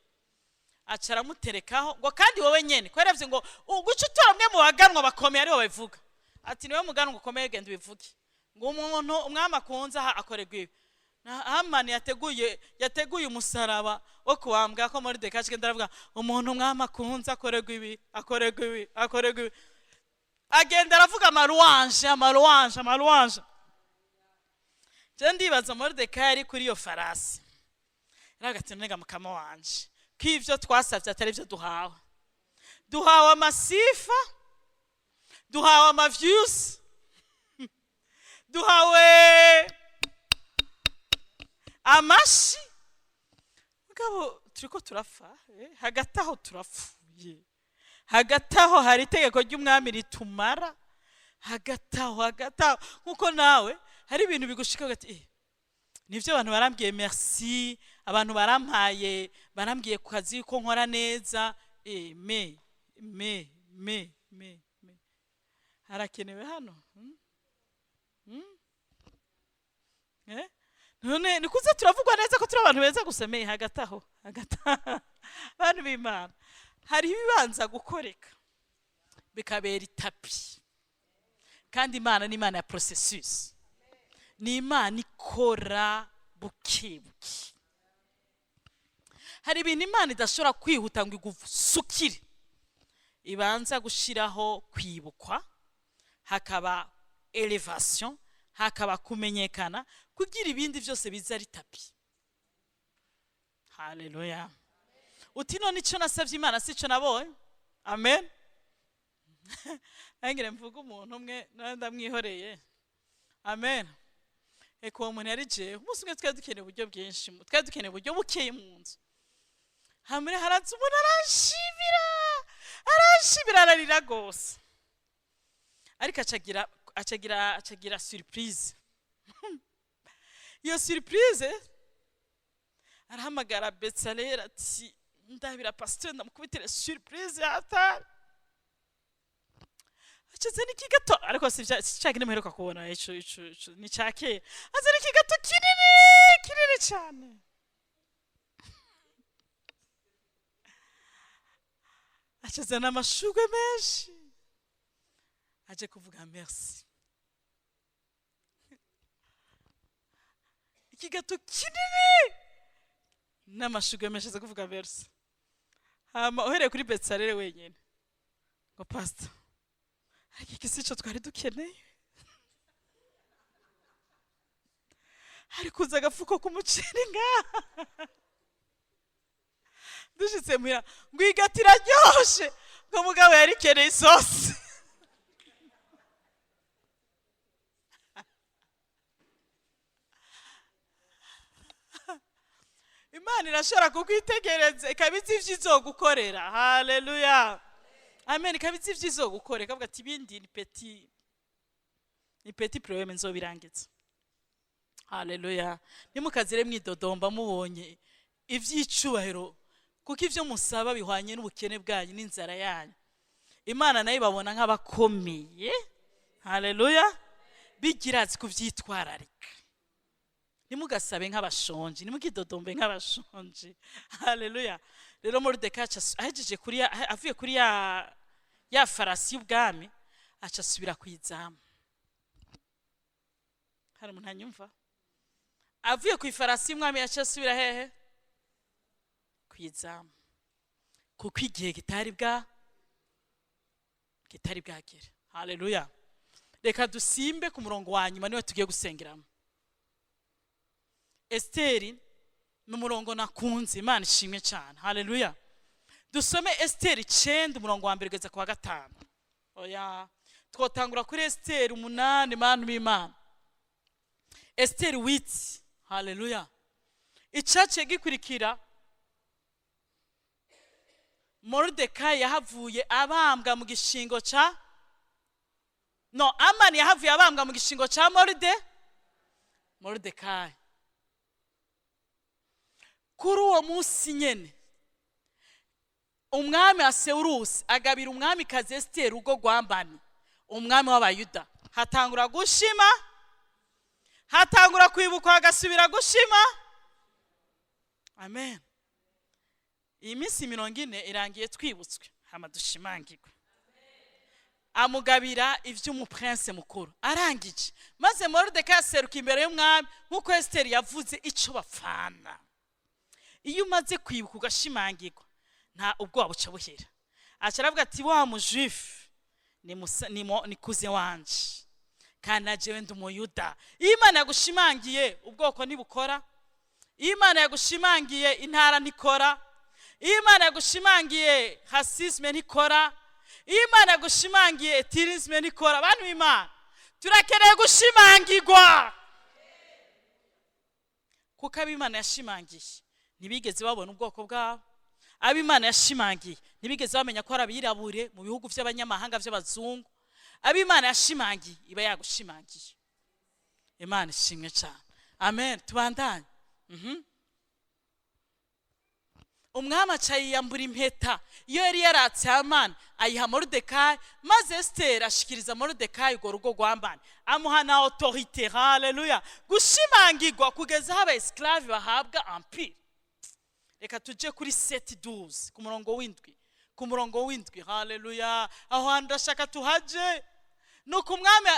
Aca aramuterekaho ngo: "Kandi wowe nyene," ko yaravye ngo uguca utora umwe mu baganwa bakomeye aribo babivuga. Ati: "Niwe muganwa ukomeye, genda ubivuge ngo umuntu umwami akunze aha akorerwa ibi." Na Hamani yateguye umusaraba wo kubambwa ko Moridekayi agenda aravuga: "Umuntu umwami akunze akorerwa ibi, akorerwa ibi, akorerwa ibi." Agenda aravuga amaruwanje, amaruwanje, amaruwanje. Je ndibaza Moridekayi ari kuri iyo farasi, yaravuga ati: "Nega mukama wanje, ko ivyo twasavye atari byo duhawe? Duhawe amasifa, duhawe amavyusi, duhawe amashi, mugabo turiko turapfa. Hagati aho turapfuye." Hagati aho hari itegeko ry'umwami ritumara hagati aho. Hagati aho, nkuko nawe hari ibintu bigushika hagati, nivyo, abantu barambwiye merci, abantu barampaye, barambwiye ku kazi ko nkora neza, mais harakenewe hano, Eh? None nikuze turavugwa neza ko turi abantu beza gusa, mais hagati aho, hagati aho, bantu b'Imana, hari ibibanza gukoreka bikabera itapi. Kandi Imana ni Imana ya processus, ni Imana ikora buke buke. Hari ibintu Imana idashobora kwihuta ngo igusukire, ibanza gushyiraho kwibukwa, hakaba élévation, hakaba kumenyekana, kugira ibindi byose biza ari tapis. Haleluya! Uti none icyo nasabye Imana si cyo nabonye? Amen. Nangire mvuge umuntu umwe nawe ndamwihoreye. Amen. Eka, uwo muntu yari jewe. Umunsi umwe twari dukeneye uburyo bwinshi, twari dukeneye uburyo bukeye mu nzu. Hamwe haraza umuntu aranshimira, aranshimira, ararira rwose, ariko acagira surprise. Iyo surprise, arahamagara Betsalera ati: "Ndabira pasiteri, ndamukubitire surprise yatari." Acazana ikigato, ariko si cya kindi muheruka kubona, ico ni cya kera. Azana ikigato kinini kinini cyane, acazana amashurwe menshi, aje kuvuga merci. Ikigato kinini n'amashurwe menshi, aza kuvuga merci. Hama uhereye kuri Betsalere wenyine ngo: "Pastor, ariko iki si cyo twari dukeneye. Hari kuza agafuko k'umuceri ngaha." Dushitse muhira ngo igati iraryoshe, ngo mugabo yarikeneye isosi. Imana irashobora kukwitegereza, ikaba izi ivyo izogukorera. Haleluya, amen. Ikaba izi ivyo izogukorera, ikavuga ati: "Ibindi ni petit problème, nzobirangiza." Haleluya! Ntimukazire mwidodomba mubonye ivy'icubahiro, kuko ivyo musaba bihwanye n'ubukene bwanyu n'inzara yanyu. Imana nayo ibabona nk'abakomeye. Haleluya! Bigirazi kuvyitwararika. Ntimugasabe nk'abashonji, ntimukidodombe nk'abashonji. Haleluya! Rero Moridekayi ahejeje kuri avuye kuri ya farasi y'ubwami, aca asubira ku izamu. Hari umuntu anyumva? Avuye ku ifarasi y'umwami, aca asubira hehe? Ku izamu, kuko igihe kitari bwagere. Haleluya! Reka dusimbe ku murongo wa nyuma, niwe tugiye gusengeramo. Esiteri ni umurongo nakunze. Imana ishimwe cyane. Haleluya! Dusome Esiteri 9, umurongo wa 1 kugeza ku wa 5. Oya, twotangura kuri Esiteri 8. Bantu b'Imana, Esiteri 8. Haleluya! Icaciye gikurikira, Moridekayi yahavuye abambwa mu gishingo ca, no, Amani yahavuye abambwa mu gishingo ca Moridekayi. Kuri uwo munsi nyene, umwami Asewurusi agabira umwamikazi Esiteri urugo rwa Ambani, umwami w'Abayuda. Hatangura gushima, hatangura kwibukwa, hagasubira gushima. Amen. Iyi minsi 40 irangiye twibutswe, hama dushimangirwe. Amugabira iby'umuprince mukuru. Arangije, maze Moridekayi aseruka imbere y'umwami nk'uko Esiteri yavuze icyo bapfana. Iyo umaze kwibuka ugashimangirwa, nta ubwoba buca buhera. Aca aravuga ati: "Wa mujuifu ni cousin wanje, kandi na jewe ndi Umuyuda." Iyo Imana yagushimangiye, ubwoko ntibukora. Iyo Imana yagushimangiye, intara ntikora. Iyo Imana yagushimangiye, racisme ntikora. Iyo Imana yagushimangiye, ethnisme ntikora. Bantu b'Imana, turakeneye gushimangirwa, kuko abo Imana yashimangiye ntibigeze babona ubwoko bwabo. Abo Imana yashimangiye ntibigeze bamenya ko ari abirabure mu bihugu by'abanyamahanga by'abazungu. Abo Imana yashimangiye, iba yagushimangiye. Imana ishimwe cyane. Amen. Tubandanye. Umwami aca yiyambura impeta iyo yari yaratse Hamani, ayiha Moridekayi, maze Esiteri ashikiriza Moridekayi urwo rugo rwa Hamani, amuha na autorité. Haleluya! Gushimangirwa kugeza aho aba esclave bahabwa empire. Reka tujye kuri 7:12, ku murongo w'indwi, ku murongo w'indwi. Haleluya! Aho hantu ndashaka tuhaje. Nuko umwami,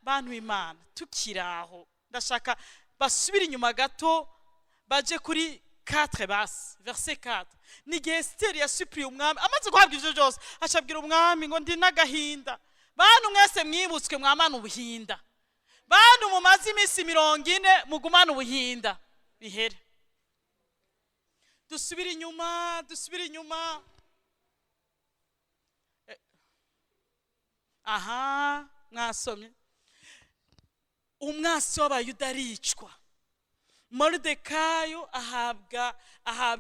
bantu b'Imana, tukiri aho, ndashaka basubire inyuma gato, baje kuri 4 basi, verset 4. Ni igihe Esiteri yasupuriye umwami amaze guhabwa ivyo byose, acabwira umwami ngo: "Ndi n'agahinda." Bantu mwese mwibutswe, mwamana ubuhinda. Bantu mumaze iminsi 40, mugumane ubuhinda bihere. Dusubire inyuma, dusubire inyuma. Aha mwasomye umwasi w'Abayuda aricwa, Moridekayo ahabwa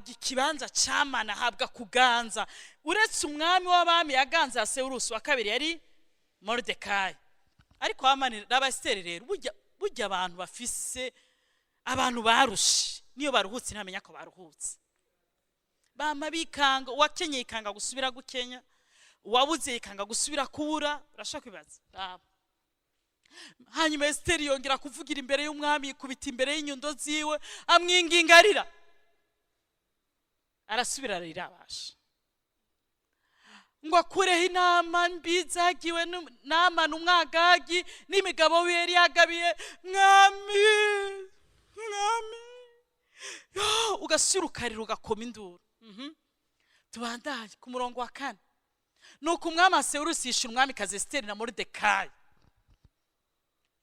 ikibanza cy'Amana, ahabwa kuganza. Uretse umwami w'abami yaganza ya Sewurusi wa kabiri, yari Moridekayo. Ariko Hamani n'Abasiteri rero, burya abantu bafise, abantu barushe, niyo baruhutse ntamenya ko baruhutse. Bama bikanga. Uwakenyeye yikanga gusubira gukenya, uwabuze yikanga gusubira kubura. Urashobora kwibaza? Raba. Hanyuma Esiteri yongera kuvugira imbere y'umwami, yikubita imbere y'inyundo ziwe, amwinginga arira, arasubira ararira, abasha ngo akureho inama mbi zagiwe n'Amana Umwagagi n'imigabo we yari yagabiye mwami. Mwami yo, ugasubira ukarira, ugakoma induru. Tubandanye ku murongo wa kane. Nuko umwami Asewurusi yishura umwamikazi Esiteri na Moridekayi.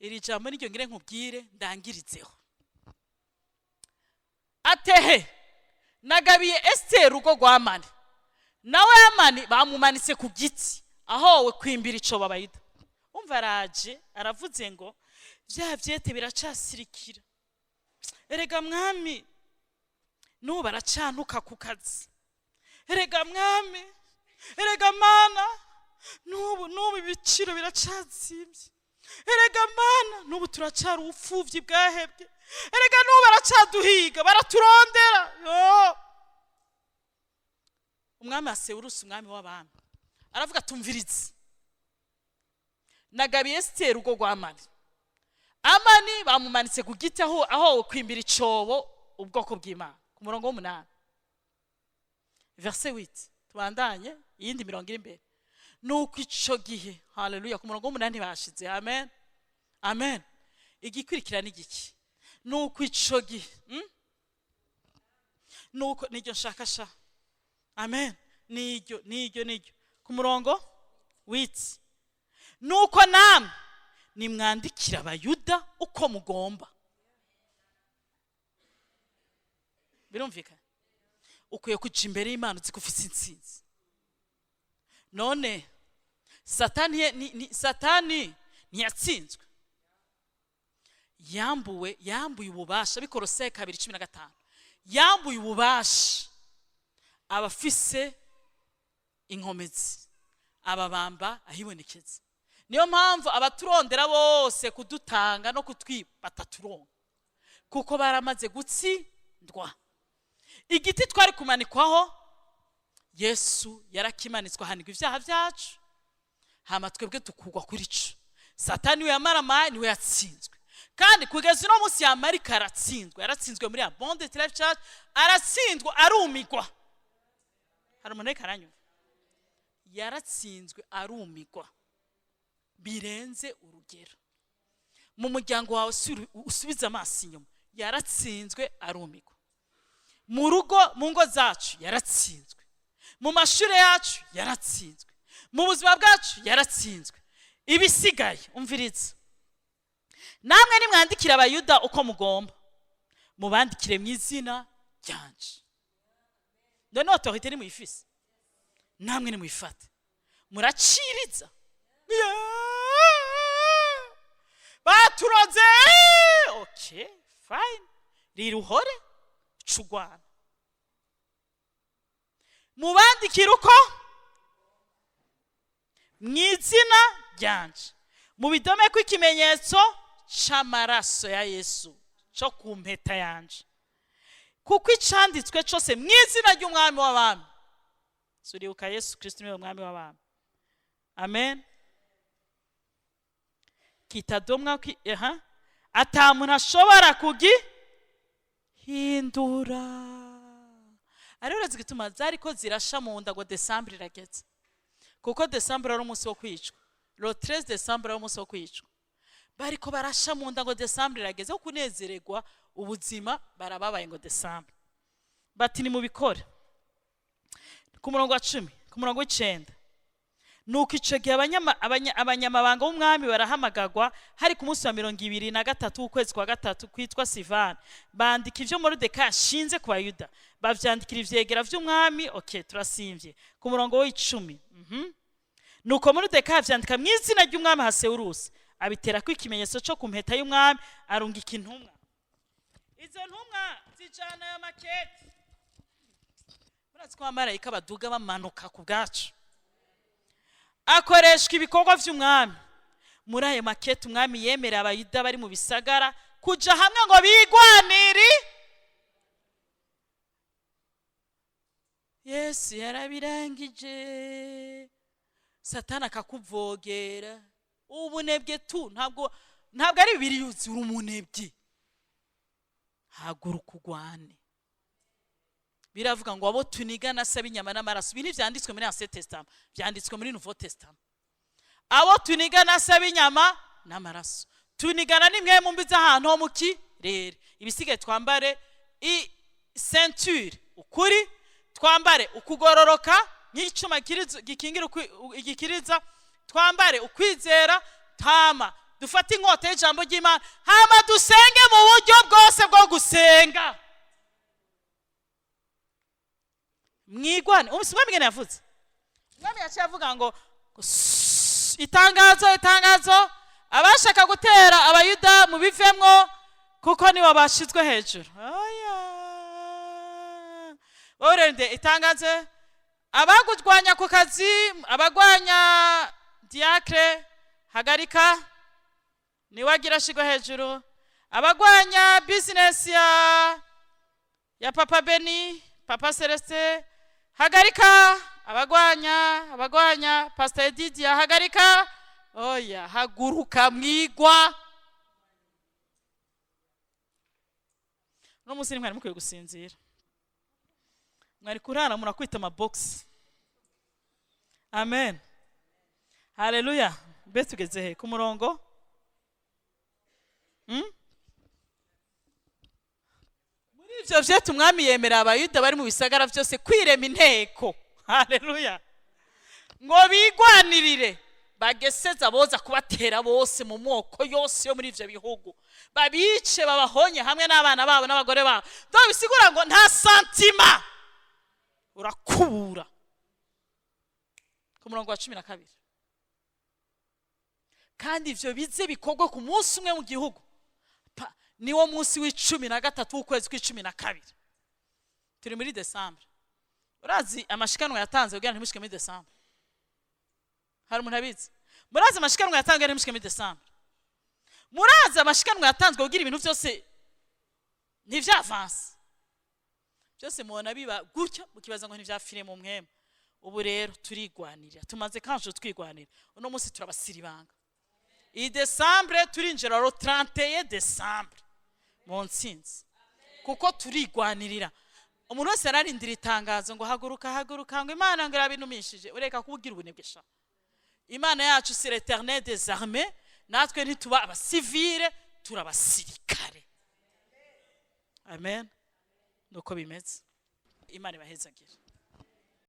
Iri jambo niryo ngire nkubwire ndangiritseho. Atehe: "Nagabiye Esiteri urugo rwa Mani, nawe Hamani bamumanitse ku giti ahowe kwimbira ico babayida." Umva, araje aravuze ngo: "Vya vyete biracasirikira. Erega mwami, n'ubu baracantuka ku kazi. Erega mwami, erega Mana, n'ubu ibiciro biracazimvye. Erega Mana, n'ubu turacari ubupfuvyi bwahebwe. Erega n'ubu baracaduhiga, baraturondera." Yo! Umwami Asewurusi, umwami w'abami, aravuga: "Tumvirize, nagabiye Esiteri urugo rwa Amani. Amani bamumanitse ku giti aho kwimbira icobo ubwoko bw'Imana." Ku murongo w'umunani, verset 8, tubandanye iyindi mirongo iri imbere. Nuko ico gihe, haleluya, ku murongo w'umunani bashize. Amen, amen. Igikurikira ni igiki? Nuko ico gihe, Nuko niryo nshaka sha. Amen. Niryo, niryo, niryo, ku murongo 8. "Nuko namwe nimwandikira Abayuda uko mugomba." Birumvikana, ukwiye kuja imbere y'Imana uzi ko ufise intsinzi. None Satani Satani ntiyatsinzwe? Yambuwe, yambuye ububasha. Bikorose 2:15, yambuye ububasha abafise inkomezi, ababamba ahibonekeza. Niyo mpamvu abaturondera bose kudutanga no kutwiba bataturonka, kuko baramaze gutsindwa. Igiti twari kumanikwaho, Yesu yarakimanitswe, ahanirwa ibyaha byacu, hama twebwe tukugwa kuri co. Satani we yamaramaye, niwe yatsinzwe. Kandi kugeza uno munsi yamarika aratsinzwe, yaratsinzwe muri Abundant Life Church, aratsinzwe arumigwa. Hari umuntu ariko aranyumva? Yaratsinzwe arumigwa birenze urugero. Mu muryango wawe, usubize amaso inyuma, yaratsinzwe arumigwa. Mu rugo, mu ngo zacu yaratsinzwe, mu mashuri yacu yaratsinzwe, mu buzima bwacu yaratsinzwe. Ibisigaye, umviriza: "Namwe nimwandikira Abayuda uko mugomba, mubandikire mu izina ryanje." None autorité nimuyifise, namwe nimuyifate. Muraciriza. Yeah! Baturoze. Okay, fine, rira, uhore, cugwana. Mubandikira uko mu izina ryanje, mubidome ko ikimenyetso c'amaraso ya Yesu cyo ku mpeta yanje, kuko icanditswe cyose mu izina ry'Umwami w'abami. Turibuka Yesu Kristo niwe Mwami w'abami, amen. Kitadomwa aha, ata muntu ashobora kugihindura. Ariho urazi igituma zariko zirasha mu nda ngo décembre irageze, kuko décembre ari umunsi wo kwicwa. Le 13 décembre ari umunsi wo kwicwa. Bariko barasha mu nda ngo décembre irageze, wo kunezererwa ubuzima. Barababaye ngo décembre, bati nimubikore. Ku murongo wa 10, ku murongo w'9: Nuko ico gihe abanyamabanga b'umwami barahamagagwa, hari ku munsi wa 23 w'ukwezi kwa gatatu kwitwa Sivani. Bandika ivyo Moridekayi ashinze ku Bayuda, bavyandikira ivyegera vy'umwami. Okay, turasimvye ku murongo w'10. Nuko Moridekayi avyandika mu izina ry'umwami Ahasuwerusi, abiterako ikimenyetso co ku mpeta y'umwami, arungika intumwa. Izo ntumwa zijana ayo makete. Murazi ko abamarayika baduga bamanuka ku bwacu, akoreshwa ibikorwa vy'umwami. Muri ayo makete, umwami yemerera Abayuda bari mu bisagara kuja hamwe ngo bigwanire. Yesu yarabirangije. Satani akakuvogera ubunebwe tu. Ntabwo ari bibiri yuzi, uri umunebwe. Haguruka ugwane. Biravuga ngo abo tunigana asaba inyama n'amaraso. Ibi ntivyanditswe muri Ancien Testament, vyanditswe muri Nouveau Testament. Abo tunigana asaba inyama n'amaraso, tunigana nimwe mu mbi z'ahantu ho mu kirere. Ibisigaye, twambare i ceinture ukuri, twambare ukugororoka nk'icuma gikingira igikiriza, twambare ukwizera, hama dufate inkota y'ijambo ry'Imana, hama dusenge mu buryo bwose bwo gusenga. Mwigwane. Ubu si umwami ngene yavuze? Umwami yaciye avuga ngo "Sss, itangazo, itangazo! Abashaka gutera Abayuda mubivemwo, kuko nibo bashizwe hejuru." Oya, urende itangazo: abagurwanya ku kazi, abagwanya diacre, hagarika, niwe agira ashigwe hejuru. Abagwanya business ya Papa Beni, Papa Celestin, hagarika. Abagwanya Pastor Edidia, hagarika. Oya, haguruka mwigwa. Uno munsi mwari mukwiye gusinzira, mwari kurara murakwita amabogisi. Amen, haleluya. Mbe tugeze he ku murongo? Muri ivyo vyete, umwami yemera Abayuda bari mu bisagara vyose kwirema inteko, haleluya, ngo bigwanirire, bageseza boza kubatera bose mu moko yose yo muri ivyo bihugu, babice, babahonye hamwe n'abana babo n'abagore babo. Do bisigura ngo nta sentiment, urakubura. Ku murongo wa 12: Kandi ivyo bize bikorwe ku munsi umwe mu gihugu, niwo munsi w'13 w'ukwezi kw'12. Turi muri décembre. Urazi amashikanwa yatanze kugira ntimushike muri décembre? Hari umuntu abizi? Murazi amashikanwa yatanzwe kugira ntimushike muri décembre? Murazi amashikanwa yatanzwe kugira ibintu byose ntivyavanse, byose mubona biba gutya, mukibaza ngo ntivyafire mu mwema? Ubu rero turigwanirira, tumaze kanje twigwanira. Uno munsi turabasiribanga. Iyi décembre turinjira le 31 décembre mu ntsinzi, kuko turigwanirira. Umuntu wese yararindira itangazo ngo haguruka, haguruka, ngo Imana ngo irabinumishije. Ureka kubugira ubunebwe sha. Imana yacu c'est l'Éternel des armées. Natwe ntituba abasivile, turabasirikare, amen. Nuko bimeze. Imana ibahezagire.